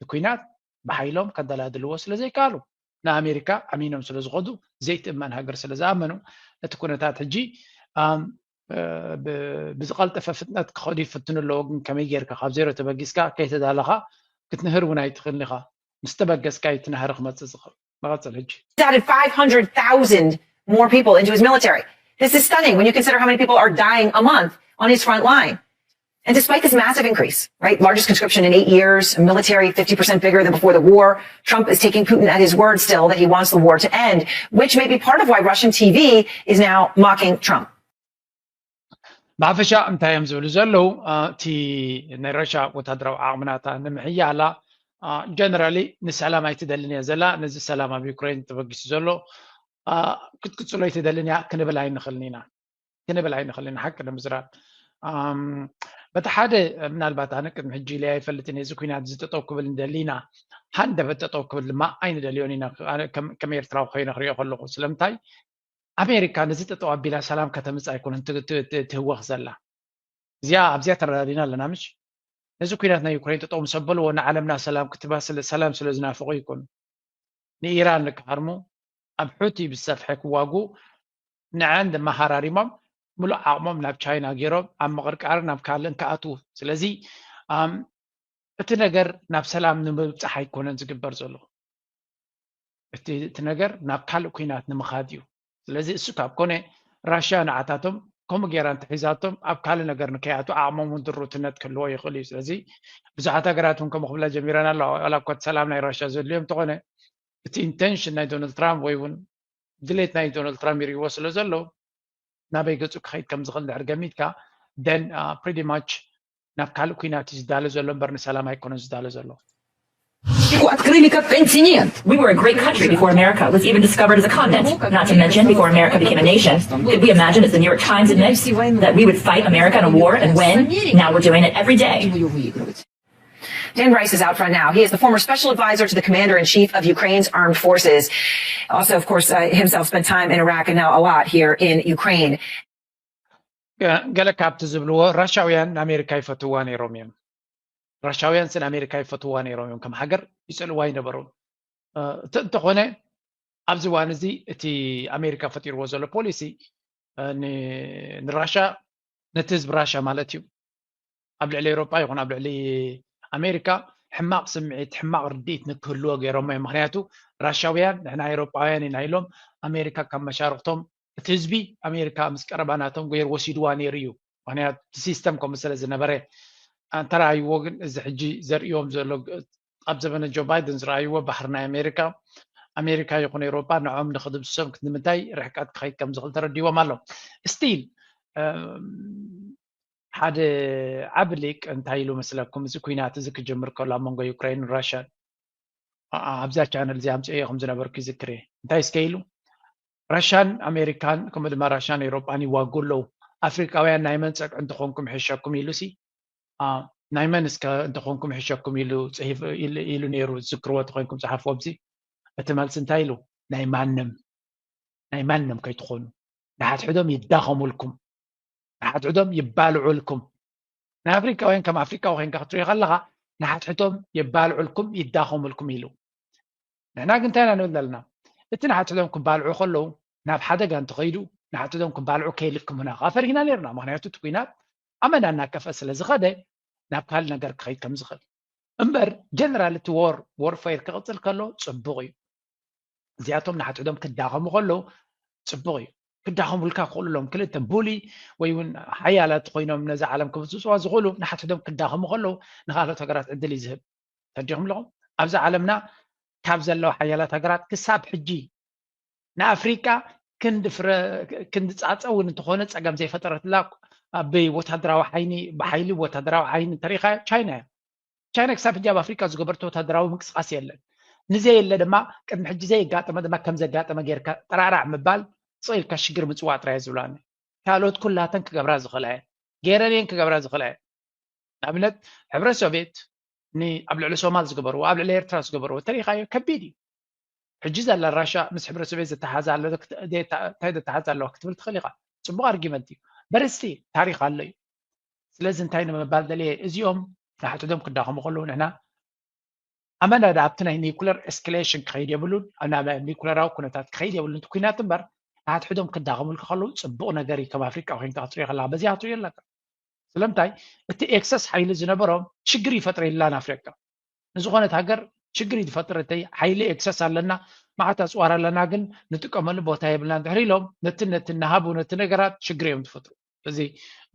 ንኲናት ብሓይሎም ከደላድልዎ ስለ ዘይከኣሉ፣ ንኣሜሪካ ኣሚኖም ስለ ዝኸዱ፣ ዘይትእመን ሃገር ስለ ዝኣመኑ፣ ነቲ ኩነታት ሕጂ፣ ኣም፣ እ፣ ብ-፣ ብዝቐልጠፈ ፍጥነት ክኸዱ ይፍትኑ ኣለዎ። ግን ከመይ ጌርካ ካብ ዜሮ ተበጊስካ ከይተዳለኻ ክትንህር እውን ኣይትኽእልን ኢኻ። ምስ ተበገስካ እዩ እቲ ናህሪ ክመጽእ ዝኽእል። መቐጽል ሕጂ። He's added five hundred thousand more people into his military. This is stunning when you consider how many people are dying a month on his front line. And despite this massive increase, right, largest conscription in eight years, military fifty percent bigger than before the war, Trump is taking Putin at his word still that he wants the war to end, which may be part of why Russian T V is now mocking Trump. ብሓፈሻ እንታይ እዮም ዝብሉ ዘለዉ? እ፣ እቲ ናይ ራሻ ወታደራዊ ዓቕምናታ ንምሕያላ፣ እ፣ ጀነራሊ ንሰላም ኣይትደልን እያ ዘላ። ነዚ ሰላም ኣብ ዩክሬን ተበጊሱ ዘሎ፣ እ፣ ክትቅጽሎ ኣይትደልን እያ ክንብል ኣይንኽእልን ኢና። ክንብል ኣይንኽእልን፣ ሓቂ ንምዝራብ። ኣም፣ በቲ ሓደ፣ ምናልባት ኣነ ቅድሚ ሕጂ ኢለ ኣይፈልጥን፣ እዚ ኲናት እዚ ጠጠው ክብል ንደሊ ኢና። ሃንደበት ጠጠው ክብል ድማ ኣይንደልዮን ኢና። ኣነ ከም፣ ከም ኤርትራዊ ኮይነ ክሪኦ ከለኹ፣ ስለምንታይ ኣሜሪካ ነዚ ጠጠው ኣቢላ ሰላም ከተምጽእ ኣይኮነን ት-፣ ት-፣ ት-፣ ትህወኽ ዘላ። እዚኣ፣ ኣብዚኣ ተረዳዲና ኣለና፣ ምሽ? ነዚ ኩናት ናይ ዩክሬን ጠጠው ምስ ኣበልዎ ንዓለምና ሰላም ክትባ ሰላም ስለ ዝናፍቑ ይኮኑ። ንኢራን ንክሃርሙ ኣብ ሑቲ ብዝሰፍሐ ክዋጉ ንዐን ድማ ሃራሪሞም ምሉእ ዓቕሞም ናብ ቻይና ገይሮም ኣብ ምቕርቃርን ናብ ካልእን ክኣትዉ። ስለዚ እቲ ነገር ናብ ሰላም ንምብፃሕ ኣይኮነን ዝግበር ዘሎ። እቲ ነገር ናብ ካልእ ኩናት ንምኻድ እዩ። ስለዚ እሱ ካብ ኮነ ራሽያ ንዓታቶም ከምኡ ገይራ እንተሒዛቶም ኣብ ካልእ ነገር ንከይኣቱ ዓቕሞም እውን ድሩትነት ክህልዎ ይኽእል እዩ። ስለዚ ብዙሓት ሃገራት እውን ከምኡ ክብላ ጀሚረን ኣለዋ። ዋላ እኳ እቲ ሰላም ናይ ራሽያ ዘድልዮም እንተኾነ እቲ ኢንቴንሽን ናይ ዶናልድ ትራምፕ ወይ እውን ድሌት ናይ ዶናልድ ትራምፕ ይርእይዎ ስለ ዘለዉ ናበይ ገፁ ክኸይድ ከም ዝኽእል ድሕር ገሚትካ then pretty much ናብ ካልእ ኩናት እዩ ዝዳሎ ዘሎ እምበር ንሰላም ኣይኮነን ዝዳሎ ዘሎ። Открыли как континент. We were a great country before America was even discovered as a continent. Not to mention, before America became a nation, could we imagine, as the New York Times admits, that we would fight America in a war and win? Now we're doing it every day. Dan Rice is out front now. He is the former special advisor to the commander in chief of Ukraine's armed forces. Also, of course, uh, himself spent time in Iraq and now a lot here in Ukraine. ገለ ካብቲ ዝብልዎ ራሻውያን ንኣሜሪካ ይፈትዋ ነይሮም እዮም። ራሻውያን ስን ኣሜሪካ ይፈትዋ ነይሮም እዮም። ከም ሃገር ይፀልዋ ይነበሩ። እቲ እንተኾነ ኣብዚ እዋን እዚ እቲ ኣሜሪካ ፈጢርዎ ዘሎ ፖሊሲ ንራሻ ነቲ ህዝቢ ራሻ ማለት እዩ ኣብ ልዕሊ ኤውሮጳ ይኹን ኣብ ልዕሊ ኣሜሪካ ሕማቕ ስምዒት ሕማቕ ርድኢት ንክህልዎ ገይሮሞ እዮም። ምክንያቱ ራሻውያን ንሕና ኤውሮጳውያን ኢና ኢሎም ኣሜሪካ ካብ መሻርክቶም እቲ ህዝቢ ኣሜሪካ ምስ ቀረባ ናቶም ገይሩ ወሲድዋ ነይሩ እዩ። ምክንያቱ እቲ ሲስተም ከምኡ ስለ ዝነበረ እንተረኣይዎ ግን እዚ ሕጂ ዘርእዮም ዘሎ ኣብ ዘበነ ጆ ባይደን ዝረኣይዎ ባሕሪ ናይ ኣሜሪካ ኣሜሪካ ይኹን ኤውሮጳ ንዖም ንክድምስሶም ክንዲ ምንታይ ርሕቀት ክኸይድ ከም ዝኽእል ተረዲዎም ኣሎ። ስቲል ሓደ ዓቢ ሊቅ እንታይ ኢሉ መስለኩም? እዚ ኩናት እዚ ክጅምር ከሎ ኣብ መንጎ ዩክሬን ራሽያን ኣብዛ ቻነል እዚ ኣምፅኦ ከም ዝነበርኩ ይዝክር እየ። እንታይ እስከ ኢሉ ራሽያን ኣሜሪካን ከምኡ ድማ ራሽያን ኤውሮጳን ይዋጉ ኣለዉ። ኣፍሪቃውያን ናይ መን ፀግዒ እንተኾንኩም ይሕሸኩም ኢሉ ሲ ናይ መን እስከ እንተኾንኩም ይሕሸኩም ኢሉ ፅሒፍ ኢሉ ነይሩ ዝዝክርዎ ተኾይንኩም ፀሓፍዎ ብዚ እቲ መልሲ እንታይ ኢሉ ናይ ማንም ናይ ማንም ከይትኾኑ ንሓድሕዶም ይዳኸሙልኩም ንሓድሕዶም ይባልዑልኩም ንኣፍሪቃውያን ከም ኣፍሪቃዊ ኮይንካ ክትሪኦ ከለኻ ንሓድሕዶም የባልዑልኩም ይዳኸሙልኩም ኢሉ ንሕና ግን እንታይ ኢና ንብል ዘለና እቲ ንሓድሕዶም ክባልዑ ከለዉ ናብ ሓደጋ እንተኸይዱ ንሓድሕዶም ክባልዑ ከይልክሙና ከዓ ፈሪህና ነርና ምክንያቱ እቲ ኩናት ኣመና እናከፍአ ስለ ዝኸደ ናብ ካልእ ነገር ክኸይድ ከም ዝኽእል እምበር ጀነራል እቲ ዎር ዎርፌር ክቕፅል ከሎ ፅቡቕ እዩ እዚኣቶም ንሓድሕዶም ክዳኸሙ ከለዉ ፅቡቕ እዩ ክዳኸሙልካ ክኽእሉ ኣለዎም ክልተ ቡሊ ወይ እውን ሓያላት ኮይኖም ነዛ ዓለም ክብፅፅዋ ዝኽእሉ ንሓድሕዶም ክዳኸሙ ከለዉ ንካልኦት ሃገራት ዕድል እዩ ዝህብ ተዲኹም ኣለኹም ኣብዛ ዓለምና ካብ ዘለዋ ሓያላት ሃገራት ክሳብ ሕጂ ንኣፍሪቃ ክንዲ ፍረ ክንዲ ፃፀ እውን እንተኾነ ፀገም ዘይፈጠረትላ ኣበይ ወታደራዊ ሓይኒ ብሓይሊ ወታደራዊ ሓይኒ እንተሪኢኻ ቻይና እያ ቻይና ክሳብ ሕጂ ኣብ ኣፍሪቃ ዝገበርቶ ወታደራዊ ምንቅስቃስ የለን ንዘየለ ድማ ቅድሚ ሕጂ ዘየጋጠመ ድማ ከም ዘጋጠመ ጌርካ ጠራራዕ ምባል ስቕ ኢልካ ሽግር ምፅዋዕ ጥራይ ዝብላኒ ካልኦት ኩላተን ክገብራ ዝኽእላ እየን ገይረን እየን ክገብራ ዝኽእላ እየን ንኣብነት ሕብረት ሶቪየት ኣብ ልዕሊ ሶማል ዝገበርዎ ኣብ ልዕሊ ኤርትራ ዝገበርዎ ተሪኻዮ ከቢድ እዩ ሕጂ ዘላ ራሻ ምስ ሕብረት ሶቪየት ዝተሓዘ ኣሎ እንታይ ዝተሓዘ ኣለዋ ክትብል ትኽእል ኢኻ ፅቡቅ ኣርጊመንት እዩ በርስቲ ታሪክ ኣሎ እዩ ስለዚ እንታይ ንምባል ደልየ እዚኦም ንሓትዶም ክዳኸሙ ከለዉ ንሕና ኣመና ዳ ኣብቲ ናይ ኒኩለር ኤስክሌሽን ክኸይድ የብሉን ኣብ ናይ ኒኩለራዊ ኩነታት ክኸይድ የብሉን እቲ ኩናት እምበር ንሓትሕዶም ክዳኸሙልካ ከለዉ ፅቡቅ ነገር እዩ ከም ኣፍሪቃ ኮይንካ ክትሪኦ ከለካ በዚኣ ክትሪኦ ኣለካ ስለምንታይ እቲ ኤክሰስ ሓይሊ ዝነበሮም ሽግር ይፈጥረላ ንኣፍሪቃ ንዝኾነት ሃገር ሽግር እዩ ዝፈጥር እተይ ሓይሊ ኤክሰስ ኣለና መዓት ኣፅዋር ኣለና ግን ንጥቀመሉ ቦታ የብልና እንድሕር ኢሎም ነቲ ነቲ እናሃቡ ነቲ ነገራት ሽግር እዮም ዝፈጥሩ እዚ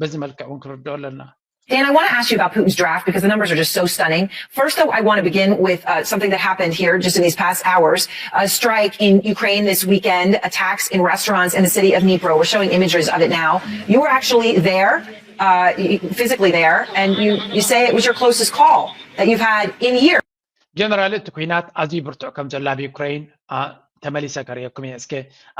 በዚ መልክዕ እውን ክንርድኦ ኣለና Dan, I want to ask you about Putin's draft because the numbers are just so stunning. First, though, I want to begin with uh, something that happened here just in these past hours. A strike in Ukraine this weekend, attacks in restaurants in the city of Dnipro. We're showing images of it now. You were actually there, uh, physically there, and you, you say it was your closest call that you've had in years. ጀነራል እቲ ኩናት ኣዝዩ ብርቱዕ ከም ዘሎ ኣብ ዩክሬን ተመሊሰ ከርእየኩም እየ እስከ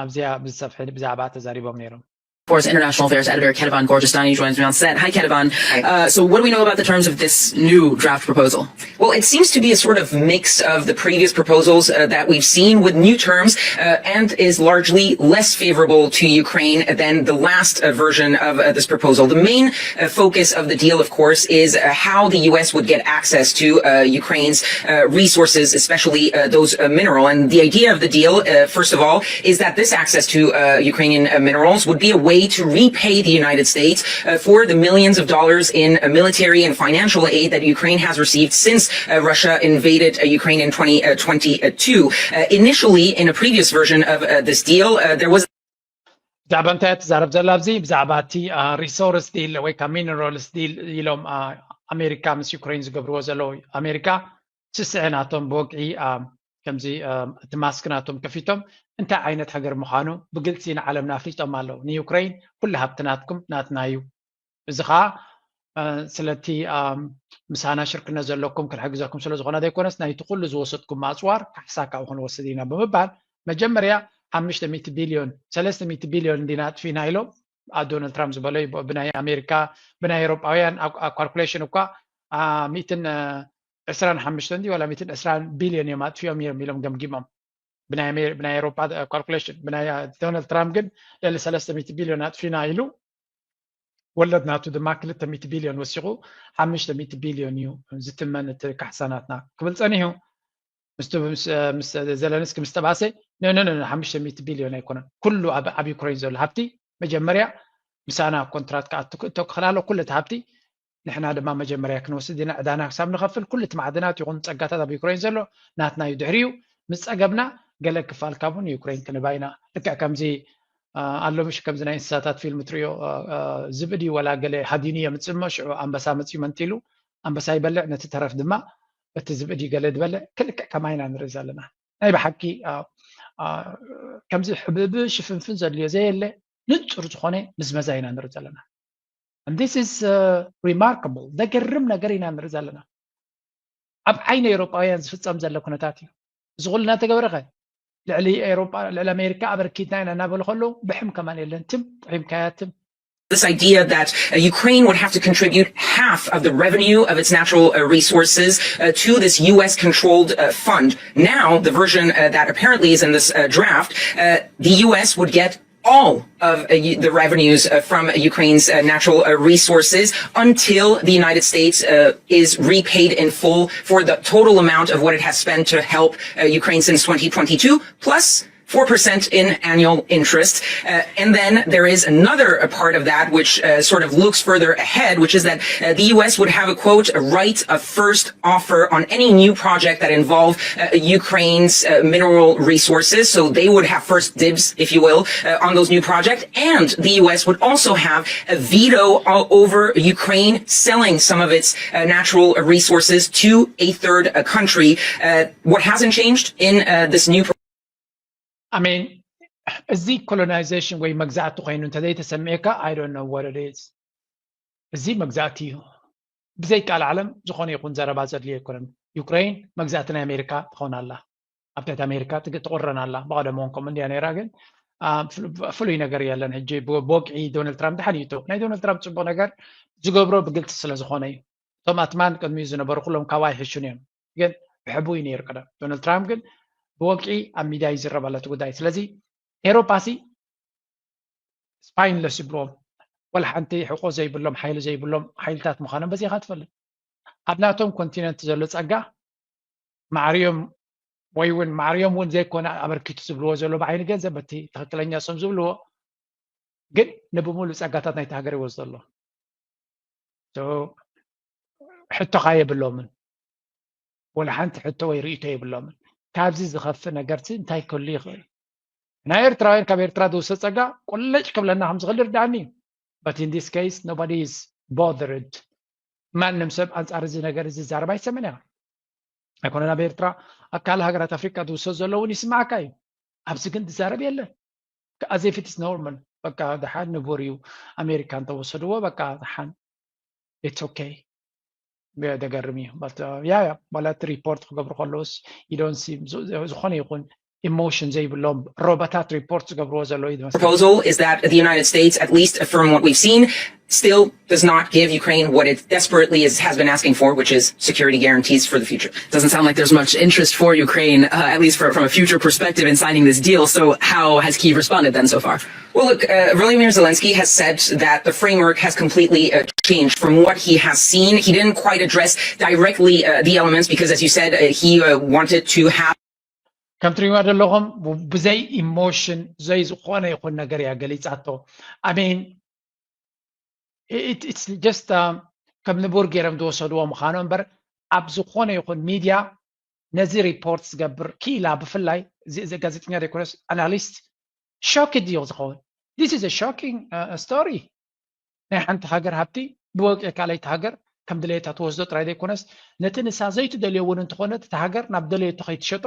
ኣብዚኣ ብዝሰፍሐ ብዛዕባ ተዛሪቦም ነይሮም Forbes International Affairs editor Ketaban Gorjestani joins me on set. Hi, Ketaban. Uh, so, what do we know about the terms of this new draft proposal? Well, it seems to be a sort of mix of the previous proposals uh, that we've seen with new terms uh, and is largely less favorable to Ukraine than the last uh, version of uh, this proposal. The main uh, focus of the deal, of course, is uh, how the U S would get access to uh, Ukraine's uh, resources, especially uh, those uh, mineral. And the idea of the deal, uh, first of all, is that this access to uh, Ukrainian uh, minerals would be a way to repay the United States uh, for the millions of dollars in uh, military and financial aid that Ukraine has received since uh, Russia invaded uh, Ukraine in twenty twenty-two. Uh, initially, in a previous version of uh, this deal, uh, there was ብዛዕባ እንታይ እያ ትዛረብ ዘላ ኣብዚ? ብዛዕባ እቲ ሪሶርስ ዲል ወይ ከዓ ሚነራልስ ዲል ኢሎም ኣሜሪካ ምስ ዩክሬን ዝገብርዎ ዘለዉ። ኣሜሪካ ስስዐ ናቶም ብወግዒ ከምዚ እቲ ማስክ ናቶም ከፊቶም እንታይ ዓይነት ሃገር ምዃኑ ብግልፂ ንዓለምና ኣፍሊጦም ኣለዉ። ንዩክሬን ኩሉ ሃብቲ ናትኩም ናትና እዩ። እዚ ከዓ ስለቲ ምሳና ሽርክነት ዘለኩም ክንሕግዘኩም ስለዝኾነ ዘይኮነስ ናይቲ ኩሉ ዝወሰድኩም ኣፅዋር ካሕሳ ካብኡ ክንወስድ ኢና ብምባል መጀመርያ ሓሙሽተ ሚእቲ ቢልዮን ሰለስተ ሚእቲ ቢልዮን እንዲና ኣጥፊና ኢሎም ኣብ ዶናልድ ትራምፕ ዝበሎ እዩ። ብናይ ኣሜሪካ ብናይ ኤሮጳውያን ካልኩሌሽን እኳ ሚእትን ዕስራን ሓሙሽተ እንዲ ዋላ ሚእትን ዕስራን ቢልዮን እዮም ኣጥፊኦም እዮም ኢሎም ገምጊሞም። ብናይ ኤሮጳ ካልኩሌሽን ብናይ ዶናልድ ትራምፕ ግን ልዕሊ ሰለስተ ሚእቲ ቢልዮን ኣጥፊና ኢሉ ወለድ ናቱ ድማ ክልተ ሚእቲ ቢልዮን ወሲኹ ሓሙሽተ ሚእቲ ቢልዮን እዩ ዝትመን እቲ ካሕሳ ናትና ክብል ጸኒሑ። ምስቲ ምስ ዘለንስኪ ምስ ተባእሰ ኖ ኖ ኖ ሓሙሽተ ሚእቲ ቢልዮን ኣይኮነን ኩሉ ኣብ ኣብ ዩክሬን ዘሎ ሃብቲ መጀመርያ ምሳና ኮንትራት ክኣቱ ክእቶ ክኽላሎ ኩሉ እቲ ሃብቲ ንሕና ድማ መጀመርያ ክንወስድ ኢና ዕዳና ክሳብ ንኸፍል ኩሉ እቲ ማዕድናት ይኹን ጸጋታት ኣብ ዩክሬን ዘሎ ናትና እዩ ድሕሪኡ ምስ ጸገብና ገለ ክፋል ካብኡ ንዩክሬን ክንባ ኢና ልክዕ ከምዚ ኣሎ ምሽ ከምዚ ናይ እንስሳታት ፊልም ትሪኦ ዝብኢ ድዩ ወላ ገለ ሃዲኑ የምፅእ እሞ ሽዑ ኣንበሳ መፅዩ መንጢሉ ኣንበሳ ይበልዕ ነቲ ተረፍ ድማ እቲ ዝብኢ ድዩ ገለ ዝበልዕ ክልክዕ ከማይ ኢና ንርኢ ዘለና ናይ ብሓቂ ከምዚ ሕብእብእ ሽፍንፍን ዘድልዮ ዘየለ ንፁር ዝኾነ ምዝመዛ ኢና ንርኢ ዘለና this is remarkable ዘገርም ነገር ኢና ንርኢ ዘለና ኣብ ዓይኒ ኤውሮጳውያን ዝፍፀም ዘሎ ኩነታት እዩ እዚ ኩሉ እናተገበረ ከ ልዕሊ ኤውሮጳ ልዕሊ ኣሜሪካ ኣበርኪትና ኢና እናበሉ ከለዉ ብሕም ከማን የለን ትም ጥሒምካያ ትም this idea that uh, Ukraine would have to contribute half of the revenue of its natural uh, resources uh, to this U S controlled uh, fund. Now, the version uh, that apparently is in this uh, draft, uh, the U S would get all of uh, the revenues uh, from Ukraine's uh, natural uh, resources until the United States uh, is repaid in full for the total amount of what it has spent to help uh, Ukraine since twenty twenty-two, plus four percent in annual interest. Uh, and then there is another uh, part of that which uh, sort of looks further ahead, which is that uh, the U S would have a quote, a right of first offer on any new project that involve uh, Ukraine's uh, mineral resources. So they would have first dibs, if you will, uh, on those new projects. And the U S would also have a veto over Ukraine selling some of its uh, natural resources to a third uh, country. Uh, what hasn't changed in uh, this new I mean, እዚ ኮሎናይዜሽን ወይ መግዛእቲ ኮይኑ እንተዘይተሰሚዐካ I don't know what it is። እዚ መግዛእቲ እዩ። ብዘይ ቃል ዓለም ዝኾነ ይኹን ዘረባ ዘድልዮ ኣይኮነን። ዩክሬን መግዛእቲ ናይ ኣሜሪካ ትኸውን ኣላ። ኣብ ትሕቲ ኣሜሪካ ትቁረን ኣላ። ብቐደም እውን ከምኡ እንድያ ነይራ ግን ፍሉይ ነገር የለን። ሕጂ ብወግዒ ዶናልድ ትራምፕ ድሓን ይእቶ ናይ ዶናልድ ትራምፕ ፅቡቅ ነገር ዝገብሮ ብግልፂ ስለዝኾነ እዩ። እቶም ኣትማን ቅድሚኡ ዝነበሩ ኩሎም ካባይ ይሕሹን እዮም። ግን ብሕቡይ ነይሩ ቀደም። ዶናልድ ትራምፕ ግን ብወግዒ ኣብ ሚድያ ይዝረብ ኣሎ እቲ ጉዳይ። ስለዚ ኤሮፓ ሲ ስፓይንለስ ይብልዎም ወላ ሓንቲ ሕቆ ዘይብሎም ሓይሊ ዘይብሎም ሓይልታት ምዃኖም በዚኻ ትፈልጥ። ኣብ ናቶም ኮንቲነንት ዘሎ ጸጋ ማዕርዮም ወይ እውን ማዕርዮም እውን ዘይኮነ ኣበርኪቱ ዝብልዎ ዘሎ ብዓይኒ ገንዘብ በቲ ትኽክለኛ እሶም ዝብልዎ ግን ንብሙሉ ጸጋታት ናይቲ ሃገር ይወስዶ ኣሎ። ሕቶኻ የብሎምን ወላ ሓንቲ ሕቶ ወይ ርእቶ የብሎምን። ካብዚ ዝኸፍእ ነገርሲ እንታይ ክህሉ ይኽእል? ናይ ኤርትራውያን ካብ ኤርትራ ዝውሰድ ጸጋ ቁልጭ ክብለና ከም ዝኽእል ይርድኣኒ እዩ። But in this case nobody is bothered። ማንም ሰብ ኣንጻር እዚ ነገር እዚ ዝዛረብ ኣይሰምን እያ። ኣይኮነን ኣብ ኤርትራ ኣብ ካልእ ሃገራት ኣፍሪቃ ዝውሰድ ዘሎ እውን ይስማዓካ እዩ። ኣብዚ ግን ዝዛረብ የለን። As if it's normal በቃ ደሓን ንቡር እዩ ኣሜሪካ እንተወሰድዎ በቃ ደሓን it's okay ደገርም እዩ ያ ያ ማለት ሪፖርት ክገብሩ ከለውስ you don't see ዝኾነ ይኹን ኢሞሽን ዘይብሎም ሮቦታት ሪፖርት ዝገብርዎ ዘለዉ እዩ ዝመስል። Proposal is that the United States, at least from what we've seen, still does not give Ukraine what it desperately is, has been asking for, which is security guarantees for the future. Doesn't sound like there's much interest for Ukraine, uh, at least for, from a future perspective, in signing this deal. So how has Kyiv responded then so far? Well, look, uh, Volodymyr Zelensky has said that the framework has completely uh, changed from what he has seen. He didn't quite address directly uh, the elements because, as you said, uh, he uh, wanted to have ከም ትሪእዋ ዘለኹም ብዘይ ኢሞሽን ዘይ ዝኾነ ይኹን ነገር እያ ገሊፃቶ። I mean, it's just ከም ንቡር ገይሮም ዝወሰድዎ ምዃኑ እምበር፣ ኣብ ዝኾነ ይኹን ሚድያ ነዚ ሪፖርት ዝገብር ክኢላ፣ ብፍላይ እዚ ጋዜጠኛ ዘይኮነስ ኣናሊስት፣ ሾክድ እዩ ዝኸውን። This is a shocking story። ናይ ሓንቲ ሃገር ሃብቲ ብወግዒ ካልኣይቲ ሃገር ከም ድሌታ ትወስዶ ጥራይ ዘይኮነስ፣ ነቲ ንሳ ዘይትደልዮ እውን እንተኾነ፣ እቲ ሃገር ናብ ደለየቶ ከይትሸጦ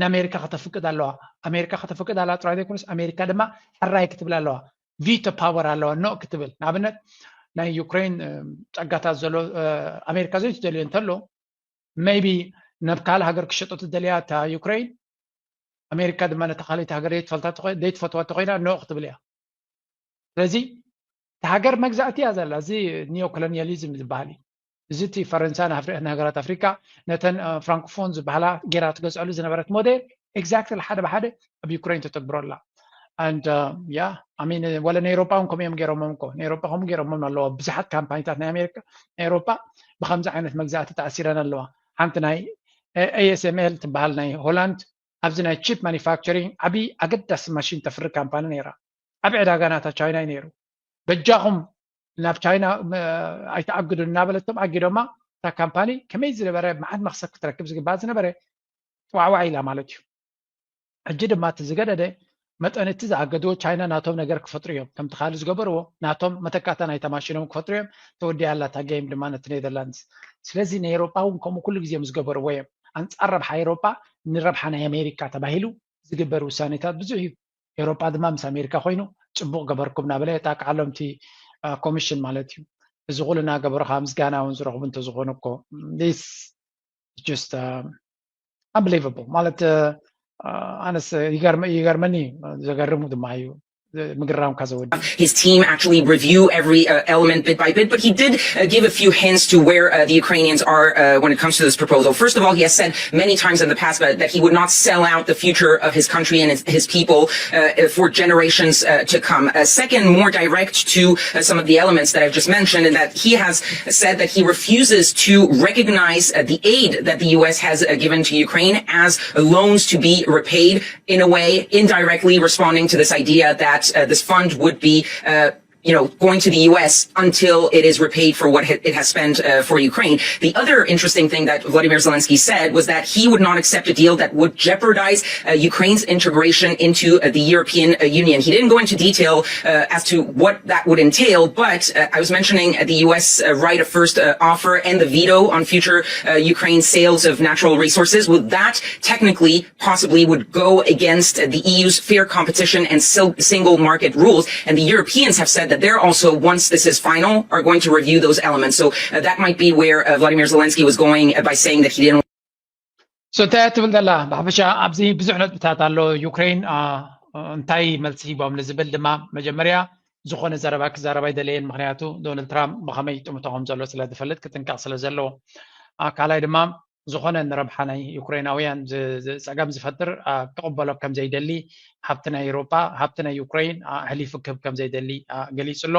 ንኣሜሪካ ከተፍቅድ ኣለዋ። ኣሜሪካ ከተፍቅድ ኣለዋ ጥራይ ዘይኮነስ፣ ኣሜሪካ ድማ ሕራይ ክትብል ኣለዋ። ቪቶ ፓወር ኣለዋ፣ ኖ ክትብል። ንኣብነት ናይ ዩክሬን ጸጋታት ዘሎ ኣሜሪካ ዘይትደልዮ እንተሎ፣ maybe ናብ ካልእ ሃገር ክሸጦ ትደልያ እታ ዩክሬን፣ ኣሜሪካ ድማ ነታ ካልኣይቲ ሃገር ዘይትፈልታ ዘይትፈትዋ ተኮይና ኖ ክትብል እያ። ስለዚ እቲ ሃገር መግዛእቲ እያ ዘላ። እዚ ኒዮ ኮሎኒያሊዝም ዝበሃል እዩ። እዚ እቲ ፈረንሳ ንሃገራት ኣፍሪካ ነተን ፍራንኮፎን ዝበሃላ ጌራ ትገዝዐሉ ዝነበረት ሞዴል ኤግዛክትሊ ሓደ ብሓደ ኣብ ዩክሬን ተተግብሮ ኣላ። And yeah, I mean, ወለ ናይ ኤሮጳ እውን ከምኡ እዮም ገይሮሞም እኮ። ናይ ኤሮጳ ከምኡ ገይሮሞም ኣለዎ። ብዙሓት ካምፓኒታት ናይ ኣሜሪካ፣ ናይ ኤሮጳ ብከምዚ ዓይነት መግዛእቲ ተኣሲረን ኣለዋ። ሓንቲ ናይ ኤ ኤስ ኤም ኤል ትበሃል ናይ ሆላንድ፣ ኣብዚ ናይ ቺፕ ማኒፋክቸሪንግ ዓብዪ ኣገዳሲ ማሽን ተፍሪ ካምፓኒ ነይራ። ዓብዪ ዕዳጋ ናታ ቻይና እዩ ነይሩ። በጃኹም ናብ ቻይና ኣይትኣግዱ እናበለቶም ኣጊዶማ። እታ ካምፓኒ ከመይ ዝነበረ መዓት መክሰብ ክትረክብ ዝግባእ ዝነበረ ዋዕዋዕ ኢላ ማለት እዩ። ሕጂ ድማ እቲ ዝገደደ መጠን እቲ ዝኣገድዎ ቻይና ናቶም ነገር ክፈጥሩ እዮም። ከምቲ ካልእ ዝገበርዎ ናቶም መተካእታ ናይታ ማሽኖም ክፈጥሩ እዮም። ተወዲኣ ኣላ እታ ጌም ድማ ነቲ ኔዘርላንድስ። ስለዚ ናይ ኤሮጳ እውን ከምኡ ኩሉ ግዜ ምስ ገበርዎ እዮም። ኣንጻር ረብሓ ኤሮጳ ንረብሓ ናይ ኣሜሪካ ተባሂሉ ዝግበር ውሳኔታት ብዙሕ እዩ። ኤሮጳ ድማ ምስ ኣሜሪካ ኮይኑ ጽቡቕ ገበርኩም እናበለ የጣቅዓሎም እቲ ኮሚሽን ማለት እዩ። እዚ ኩሉ እናገበሩ ከዓ ምስጋና እውን ዝረኽቡ እንተዝኾኑ እኮ this just unbelievable ማለት ኣነስ ይገርመኒ። ዘገርሙ ድማ እዩ። ምግራምካ ዘወዲ His team actually review every uh, element bit by bit, but he did uh, give a few hints to where uh, the Ukrainians are uh, when it comes to this proposal. First of all, he has said many times in the past that, that he would not sell out the future of his country and his, his people uh, for generations uh, to come. Uh, second, more direct to uh, some of the elements that I've just mentioned, and that he has said that he refuses to recognize uh, the aid that the U S has uh, given to Ukraine as loans to be repaid, in a way, indirectly responding to this idea that uh, this fund would be uh, you know, going to the U S until it is repaid for what it has spent uh, for Ukraine. The other interesting thing that Vladimir Zelensky said was that he would not accept a deal that would jeopardize uh, Ukraine's integration into uh, the European uh, Union. He didn't go into detail uh, as to what that would entail, but uh, I was mentioning the U S uh, right of first uh, offer and the veto on future uh, Ukraine sales of natural resources. Well, that technically possibly would go against the E U's fair competition and single market rules. And the Europeans have said that they're also, once this is final, are going to review those elements. So uh, that might be where uh, Vladimir Zelensky was going uh, by saying that he didn't so እንታይ ትብል ዘላ ብሓፈሻ ኣብዚ ብዙሕ ነጥብታት ኣሎ። ዩክሬን እንታይ መልሲ ሂቦም ንዝብል ድማ መጀመርያ ዝኾነ ዘረባ ክዛረብ ኣይደለየን። ምክንያቱ ዶናልድ ትራምፕ ብኸመይ ይጥምቶ ከም ዘሎ ስለ ዝፈልጥ ክጥንቀቕ ስለ ዘለዎ። ካልኣይ ድማ ዝኾነ ንረብሓ ናይ ዩክሬናውያን ጸገም ዝፈጥር ክቕበሎ ከም ዘይደሊ፣ ሃብቲ ናይ ኤውሮጳ፣ ሃብቲ ናይ ዩክሬን ኣሕሊፉ ክህብ ከም ዘይደሊ ገሊጹ ኣሎ።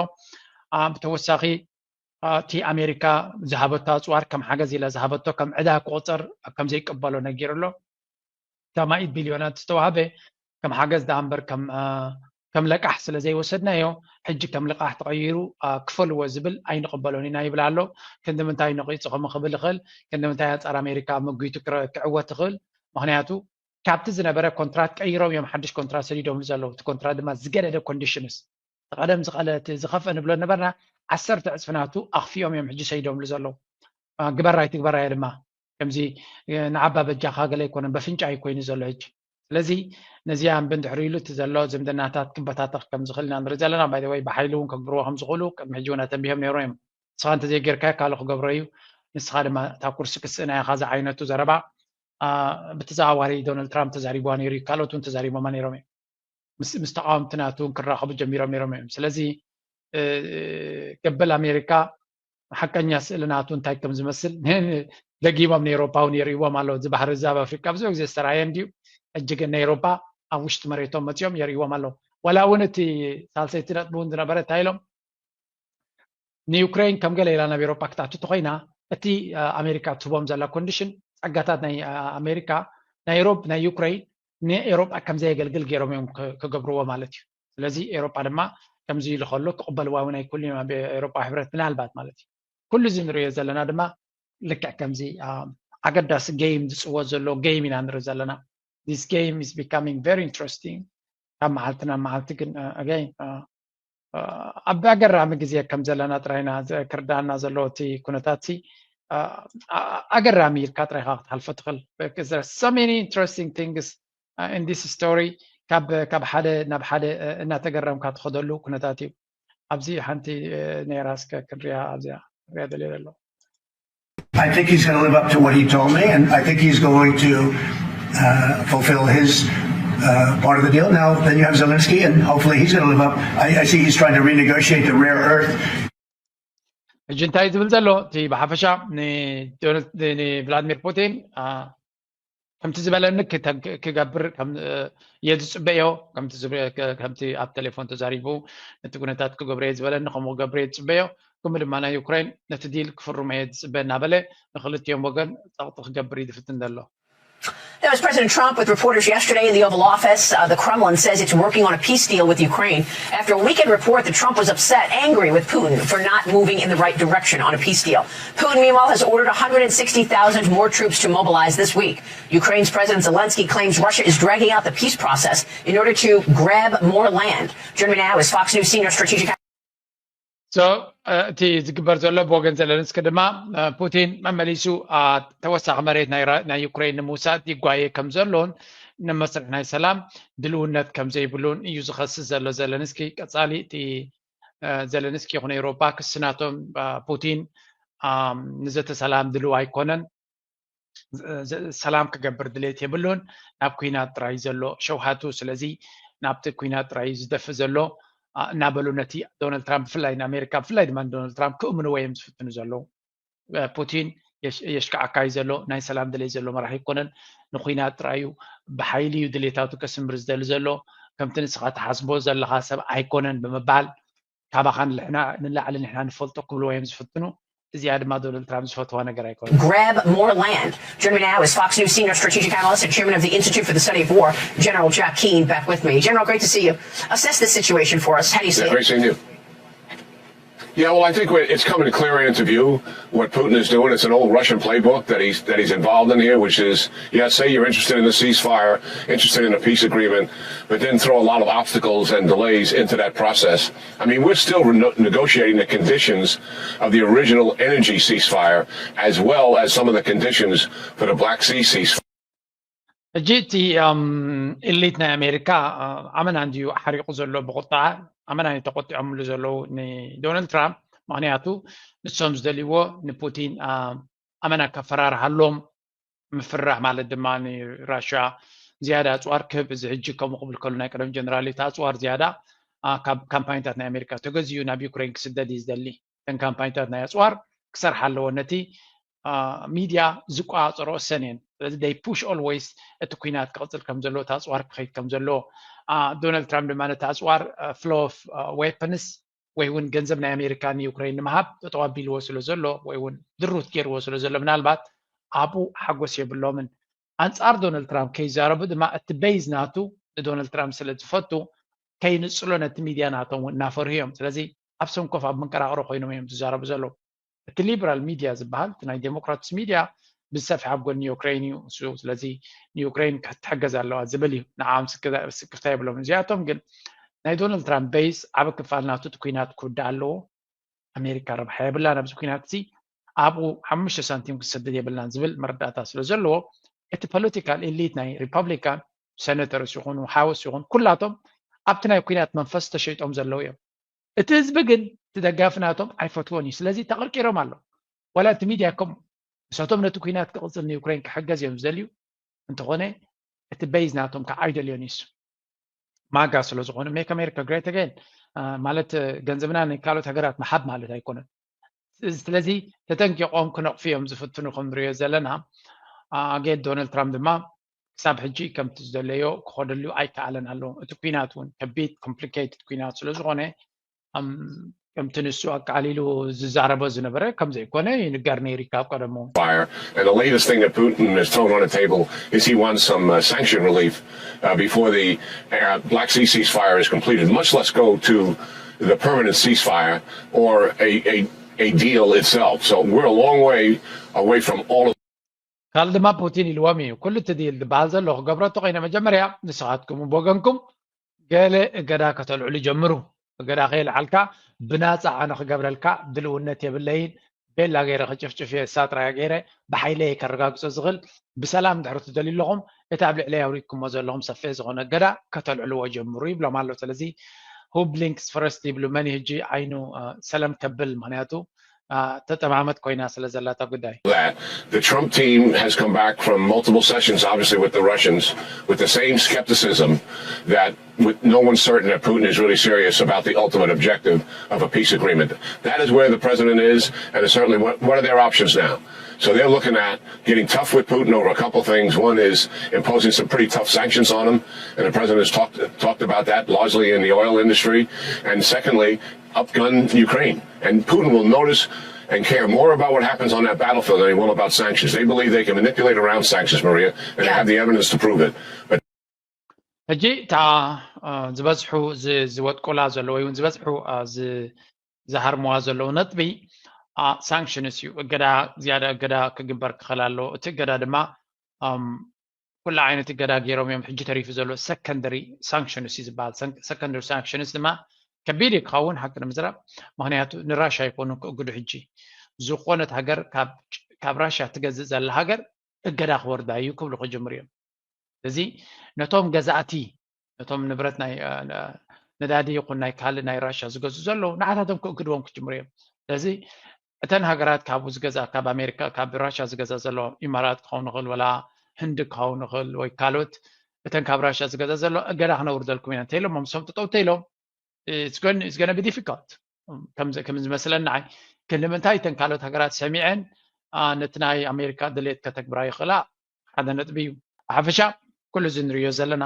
ብተወሳኺ እቲ ኣሜሪካ ዝሃበቶ ኣጽዋር ከም ሓገዝ ኢላ ዝሃበቶ ከም ዕዳ ክቑጸር ከም ዘይቅበሎ ነጊሩ ኣሎ። እታ ማኢት ቢልዮናት ዝተዋህበ ከም ሓገዝ ደኣ እምበር ከም ለቃሕ ስለ ዘይወሰድናዮ ሕጂ ከም ልቃሕ ተቐይሩ ክፈልዎ ዝብል ኣይንቕበሎን ኢና ይብል ኣሎ። ክንዲ ምንታይ ነቒጹ ከም ክብል ይኽእል፣ ክንዲ ምንታይ ኣንጻር ኣሜሪካ መጒቱ ክዕወት ይኽእል። ምኽንያቱ ካብቲ ዝነበረ ኮንትራት ቀይሮም እዮም ሓድሽ ኮንትራት ሰዲዶምሉ ዘለዉ። እቲ ኮንትራት ድማ ዝገደደ ኮንዲሽንስ ቀደም ዝቐለ እቲ ዝኸፍአ ንብሎ ነበርና ዓሰርተ ዕፅፊ ናቱ ኣኽፊኦም እዮም ሕጂ ሰይዶምሉ ዘለዉ። ግበራ ኣይትግበራ እያ ድማ ከምዚ ንዓባ በጃኻ ገለ ኣይኮነን በፍንጫ እዩ ኮይኑ ዘሎ ሕጂ። ስለዚ ነዚኣ እምቢ እንድሕር ኢሉ እቲ ዘሎ ዝምድናታት ክበታተኽ ከም ዝኽእል ኢና ንርኢ ዘለና። ባይ ወይ ብሓይሊ እውን ከግብርዎ ከም ዝኽእሉ ቅድሚ ሕጂ እውን ኣተንቢሆም ነይሮም እዮም። ንስኻ እንተዘይጌርካዮ ካልእ ክገብሮ እዩ፣ ንስኻ ድማ እታ ኩርሲ ክስእና ኢኻ ዝዓይነቱ ዘረባ ብተዘዋዋሪ ዶናልድ ትራምፕ ተዛሪብዋ ነይሩ እዩ። ካልኦት እውን ተዛሪቦማ ነይሮም እዮም። ምስ ተቃወምቲ ናቱ ክራኸቡ ጀሚሮም ነይሮም እዮም። ስለዚ ገበል ኣሜሪካ ሓቀኛ ስእሊ ናቱ እንታይ ከም ዝመስል ደጊሞም ንኤሮፓ እውን የርእይዎም ኣለዉ። እዚ ባህሪ እዚ ኣብ ኣፍሪካ ብዙሕ ግዜ ዝተረኣየ እንድዩ። ሕጂ ግን ንኤሮፓ ኣብ ውሽጢ መሬቶም መፂኦም የርእይዎም ኣለዉ። ዋላ እውን እቲ ሳልሰይቲ ነጥቢ እውን ዝነበረ እንታይ ኢሎም ንዩክሬን ከም ገለ ኢላ ናብ ኤሮፓ ክትኣቱ ተኮይና እቲ ኣሜሪካ ትህቦም ዘላ ኮንዲሽን ጸጋታት ናይ ኣሜሪካ ናይ ሮብ ናይ ዩክሬን ንኤሮፓ ከም ዘየገልግል ገይሮም እዮም ክገብርዎ ማለት እዩ። ስለዚ ኤሮፓ ድማ ከምዚ ኢሉ ከሎ ክቕበልዋ እውን ኣይክእሉን እዮም ኣብ ኤሮፓ ሕብረት ምናልባት ማለት እዩ። ኩሉ እዚ ንሪኦ ዘለና ድማ ልክዕ ከምዚ ኣገዳሲ ጌም ዝፅወት ዘሎ ጌም ኢና ንርኢ ዘለና። This game is becoming very interesting ካብ መዓልቲ ናብ መዓልቲ ግን ኣገይ ኣብ ኣገራሚ ግዜ ከም ዘለና ጥራይና ክርዳና ዘሎ እቲ ኩነታት ሲ ኣገራሚ ኢልካ ጥራይካ ክትሓልፎ ትኽእል። So many interesting things in this story ካብ ሓደ ናብ ሓደ እናተገረምካ ትኸደሉ ኩነታት እዩ። ኣብዚ ሓንቲ ነይራ እስከ ክንሪያ ኣብዚኣ ክሪያ ደልየ ዘሎ I think he's going to live up to what he told me, and I think he's going to uh, fulfill his uh, part of the deal. Now, then you have Zelensky, and hopefully he's going to live up. I, I see he's trying to renegotiate the rare earth. ሕጂ እንታይ ዝብል ዘሎ እቲ ብሓፈሻ ንቭላድሚር ፑቲን ከምቲ ዝበለኒ ክገብር እየ ዝፅበዮ። ከምቲ ኣብ ቴሌፎን ተዛሪቡ እቲ ኩነታት ክገብር እየ ዝበለኒ ከምኡ ክገብር እየ ዝፅበዮ። ከምኡ ድማ ናይ ዩክሬን ነቲ ዲል ክፍርሞ እየ ዝፅበ እናበለ ንክልቲኦም ወገን ፀቕጢ ክገብር እዩ ዝፍትን ዘሎ። That was President Trump with reporters yesterday in the Oval Office. Uh, the Kremlin says it's working on a peace deal with Ukraine after a weekend report that Trump was upset, angry with Putin for not moving in the right direction on a peace deal. Putin, meanwhile, has ordered one hundred sixty thousand more troops to mobilize this week. Ukraine's President Zelensky claims Russia is dragging out the peace process in order to grab more land. Joining me now is Fox News senior strategic So እቲ ዝግበር ዘሎ ብወገን ዘለንስኪ ድማ ፑቲን መመሊሱ ተወሳኺ መሬት ናይ ዩክሬን ንምውሳድ ይጓየ ከም ዘሎን ንመስርሕ ናይ ሰላም ድልውነት ከም ዘይብሉን እዩ ዝኸስስ ዘሎ። ዘለንስኪ ቀጻሊ እቲ ዘለንስኪ ይኹን ኤውሮፓ ክስናቶም ፑቲን ንዘተ ሰላም ድልው ኣይኮነን። ሰላም ክገብር ድሌት የብሉን። ናብ ኩናት ጥራይ ዘሎ ሸውሃቱ። ስለዚ ናብቲ ኩናት ጥራይ ዝደፍእ ዘሎ እናበሉ ነቲ ዶናልድ ትራምፕ ብፍላይ ንኣሜሪካ ብፍላይ ድማ ንዶናልድ ትራምፕ ክእምንዎ እዮም ዝፍትኑ ዘለዉ። ፑቲን የሽክዓካ እዩ ዘሎ። ናይ ሰላም ድሌት ዘሎ መራሒ ኣይኮነን። ንኩናት ጥራይ እዩ ብሓይሊ እዩ ድሌታቱ ከስምር ዝደሊ ዘሎ። ከምቲ ንስኻ ትሓስቦ ዘለኻ ሰብ ኣይኮነን ብምባል ካባኻ ንላዕሊ ንሕና ንፈልጦ ክብልዎ እዮም ዝፍትኑ። እዚኣ ድማ ዶናልድ ትራምፕ ዝፈትዋ ነገር ኣይኮነን። Grab more land. Joining me now is Fox News senior strategic analyst and chairman of the Institute for the Study of War, General Jack Keane, back with me. General, great to see you. Assess the situation for us. How do you see it? Great seeing you. Yeah, well, I think it's coming clearly into view what Putin is doing. It's an old Russian playbook that he's that he's involved in here, which is, yeah, say you're interested in a ceasefire, interested in a peace agreement, but then throw a lot of obstacles and delays into that process. I mean, we're still re- negotiating the conditions of the original energy ceasefire, as well as some of the conditions for the Black Sea ceasefire. ሕጂ እቲ ኢሊት ናይ ኣሜሪካ ኣመና እንድዩ ሓሪቑ ዘሎ ብቁጣ። ኣመና ተቆጢዖምሉ ዘለዉ ንዶናልድ ትራምፕ። ምክንያቱ ንሶም ዝደልይዎ ንፑቲን ኣመና ከፈራርሃሎም ምፍራሕ ማለት ድማ ንራሽያ ዝያዳ ኣፅዋር ክህብ። እዚ ሕጂ ከምኡ ክብል ከሉ ናይ ቀደም ጀነራል እቲ ኣፅዋር ዝያዳ ካብ ካምፓኒታት ናይ ኣሜሪካ ተገዚኡ ናብ ዩክሬን ክስደድ እዩ ዝደሊ። እተን ካምፓኒታት ናይ ኣፅዋር ክሰርሓ ኣለዎ። ነቲ ሚድያ ዝቆፃፀሮ እሰን እየን። ስለዚ they push always እቲ ኩናት ክቕፅል ከም ዘለዎ እቲ ኣፅዋር ክኸይድ ከም ዘለዎ። ዶናልድ ትራምፕ ድማ ነቲ ኣፅዋር flow of weapons ወይ እውን ገንዘብ ናይ ኣሜሪካ ንዩክሬን ንምሃብ ጠጠው ኣቢልዎ ስለ ዘሎ ወይ እውን ድሩት ገይርዎ ስለ ዘሎ ምናልባት ኣብኡ ሓጎስ የብሎምን። ኣንፃር ዶናልድ ትራምፕ ከይዛረቡ ድማ እቲ base ናቱ ንዶናልድ ትራምፕ ስለ ዝፈቱ ከይንፅሎ ነቲ ሚድያ ናቶም እውን እናፈርሁ እዮም። ስለዚ ኣብ ሰንኮፍ ኣብ መንቀራቕሮ ኮይኖም እዮም ዝዛረቡ ዘለዉ። እቲ ሊበራል ሚድያ ዝበሃል እቲ ናይ ዴሞክራትስ ሚድያ ብዝሰፍሐ ኣብ ጎኒ ዩክሬን እዩ እሱ። ስለዚ ንዩክሬን ክትሕገዝ ኣለዋ ዝብል እዩ። ንዓም ስክፍታ የብሎም። እዚኣቶም ግን ናይ ዶናልድ ትራምፕ base ዓብ ክፋል ናቱ እቲ ኩናት ክውዳእ ኣለዎ። ኣሜሪካ ረብሓ የብላን ኣብዚ ኩናት እዚ። ኣብኡ ሓሙሽተ ሳንቲም ክሰድድ የብልናን ዝብል መረዳእታ ስለ ዘለዎ እቲ ፖለቲካል ኢሊት ናይ ሪፐብሊካን ሰነተርስ ይኹኑ ሃውስ ይኹን ኩላቶም ኣብቲ ናይ ኩናት መንፈስ ተሸይጦም ዘለዉ እዮም። እቲ ህዝቢ ግን እቲ ደጋፊ ናቶም ኣይፈትዎን እዩ። ስለዚ ተቐርቂሮም ኣለዉ። ዋላ እቲ ሚድያ ከምኡ ንሳቶም ነቲ ኩናት ክቕፅል ንዩክሬን ክሕገዝ እዮም ዝደልዩ። እንተኾነ እቲ base ናቶም ከዓ ኣይደልዮን እዩ። ማጋ ስለ ዝኾነ make America great again ማለት ገንዘብና ንካልኦት ሃገራት ምሃብ ማለት ኣይኮነን። ስለዚ ተጠንቂቖም ክነቕፉ እዮም ዝፍትኑ ከም ንሪኦ ዘለና። ኣጌል ዶናልድ ትራምፕ ድማ ክሳብ ሕጂ ከምቲ ዝደለዮ ክኸደሉ ኣይከኣለን ኣሎ። እቲ ኩናት እውን ከቢድ complicated ኩናት ስለ ዝኾነ ከምቲ ንሱ ኣቃሊሉ ዝዛረቦ ዝነበረ ከም ዘይኮነ ይንገር ነይሩ ካብ ቀደሙ። And the latest thing that Putin has thrown on the table is he wants some uh, sanction relief uh, before the uh, Black Sea ceasefire is completed, much less go to the permanent ceasefire or a, a, a deal itself. So we're a long way away from all of ካልእ ድማ ፑቲን ኢልዎም እዩ፣ ኩሉ እቲ ዲል ዝበሃል ዘሎ ክገብሮ እንተኮይነ መጀመርያ ንስኻትኩም ብወገንኩም ገለ እገዳ ከተልዕሉ ጀምሩ። እገዳ ከየልዓልካ ብናፃ ኣነ ክገብረልካ ድልውነት የብለይን፣ ቤላ ገይረ ክጭፍጭፍ እየ፣ ሳጥራያ ገይረ ብሓይለ እየ ከረጋግፆ ዝኽእል። ብሰላም ድሕሪ ትደልዩ ኣለኹም እቲ ኣብ ልዕለይ ኣውሪድኩሞ ዘለኹም ሰፊሕ ዝኾነ እገዳ ከተልዕልዎ ጀምሩ ይብሎም ኣሎ። ስለዚ who blinks first ይብሉ፣ መን እዩ ሕጂ ዓይኑ ሰለም ከብል? ምክንያቱ ተጠማመት ኮይና ስለ ዘላታ ጉዳይ። The Trump team has come back from multiple sessions, obviously with the Russians, with the same skepticism that with no one certain that Putin is really serious about the ultimate objective of a peace agreement. That is where the president is, and it's certainly what, what are their options now? So they're looking at getting tough with Putin over a couple of things. One is imposing some pretty tough sanctions on him, and the president has talked talked about that largely in the oil industry. And secondly, upgun Ukraine. And Putin will notice and care more about what happens on that battlefield than he will about sanctions. They believe they can manipulate around sanctions, Maria, and they have the evidence to prove it. But ሕጂ እታ ዝበዝሑ ዝወጥቁላ ዘለዉ ወይ እውን ዝበዝሑ ዝሃርምዋ ዘለዉ ነጥቢ ሳንክሽንስ እዩ። እገዳ ዝያዳ እገዳ ክግበር ክኽእል ኣለዎ። እቲ እገዳ ድማ ኩሉ ዓይነት እገዳ ገይሮም እዮም። ሕጂ ተሪፉ ዘሎ ሰከንደሪ ሳንክሽንስ እዩ ዝበሃል። ሰከንደሪ ሳንክሽንስ ድማ ከቢድ እዩ ክኸውን ሓቂ ንምዝራብ፣ ምክንያቱ ንራሻ ኣይኮኑን ክእግዱ። ሕጂ ዝኾነት ሃገር ካብ ራሻ ትገዝእ ዘላ ሃገር እገዳ ክወርዳ እዩ ክብሉ ክጅምሩ እዮም። እዚ ነቶም ገዛእቲ ነቶም ንብረት ናይ ነዳዲ ይኹን ናይ ካልእ ናይ ራሻ ዝገዝኡ ዘለዉ ንዓታቶም ክእግድዎም ክጅምሩ እዮም። ስለዚ እተን ሃገራት ካብኡ ዝገዝኣ ካብ ኣሜሪካ ካብ ራሻ ዝገዝኣ ዘሎ ኢማራት ክኸውን ይኽእል ወላ ህንዲ ክኸውን ይኽእል ወይ ካልኦት እተን ካብ ራሻ ዝገዝኣ ዘሎ እገዳ ክነውርደልኩም ኢና እንተኢሎም መምሶም ጠጠው እንተኢሎም it's gonna be difficult ከም ዝመስለኒ ንዓይ። ክንምንታይ እተን ካልኦት ሃገራት ሰሚዐን ነቲ ናይ ኣሜሪካ ድሌት ከተግብራ ይኽእላ ሓደ ነጥቢ እዩ። ብሓፈሻ ኩሉ እዚ ንሪኦ ዘለና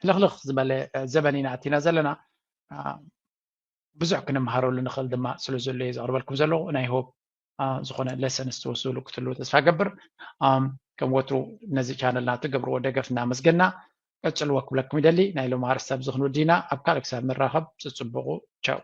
ሕልኽልኽ ዝበለ ዘበን ኢና ኣቲና ዘለና። ብዙሕ ክንመሃረሉ ንኽእል ድማ ስለ ዘሎ እየ ዘቕርበልኩም ዘለኹ። ናይ ሆፕ ዝኾነ ለሰንስ ትወስድሉ ክትህልዉ ተስፋ ገብር። ከም ወትሩ ነዚ ቻነልና ትገብርዎ ደገፍ እናመስገና ቀጽልዎ ክብለኩም ይደሊ። ናይ ሎም ኣርስቲ ኣብዚ ክንውዲ ኢና። ኣብ ካልእ ክሳብ ንራኸብ ጽጽብቑ። ቻው።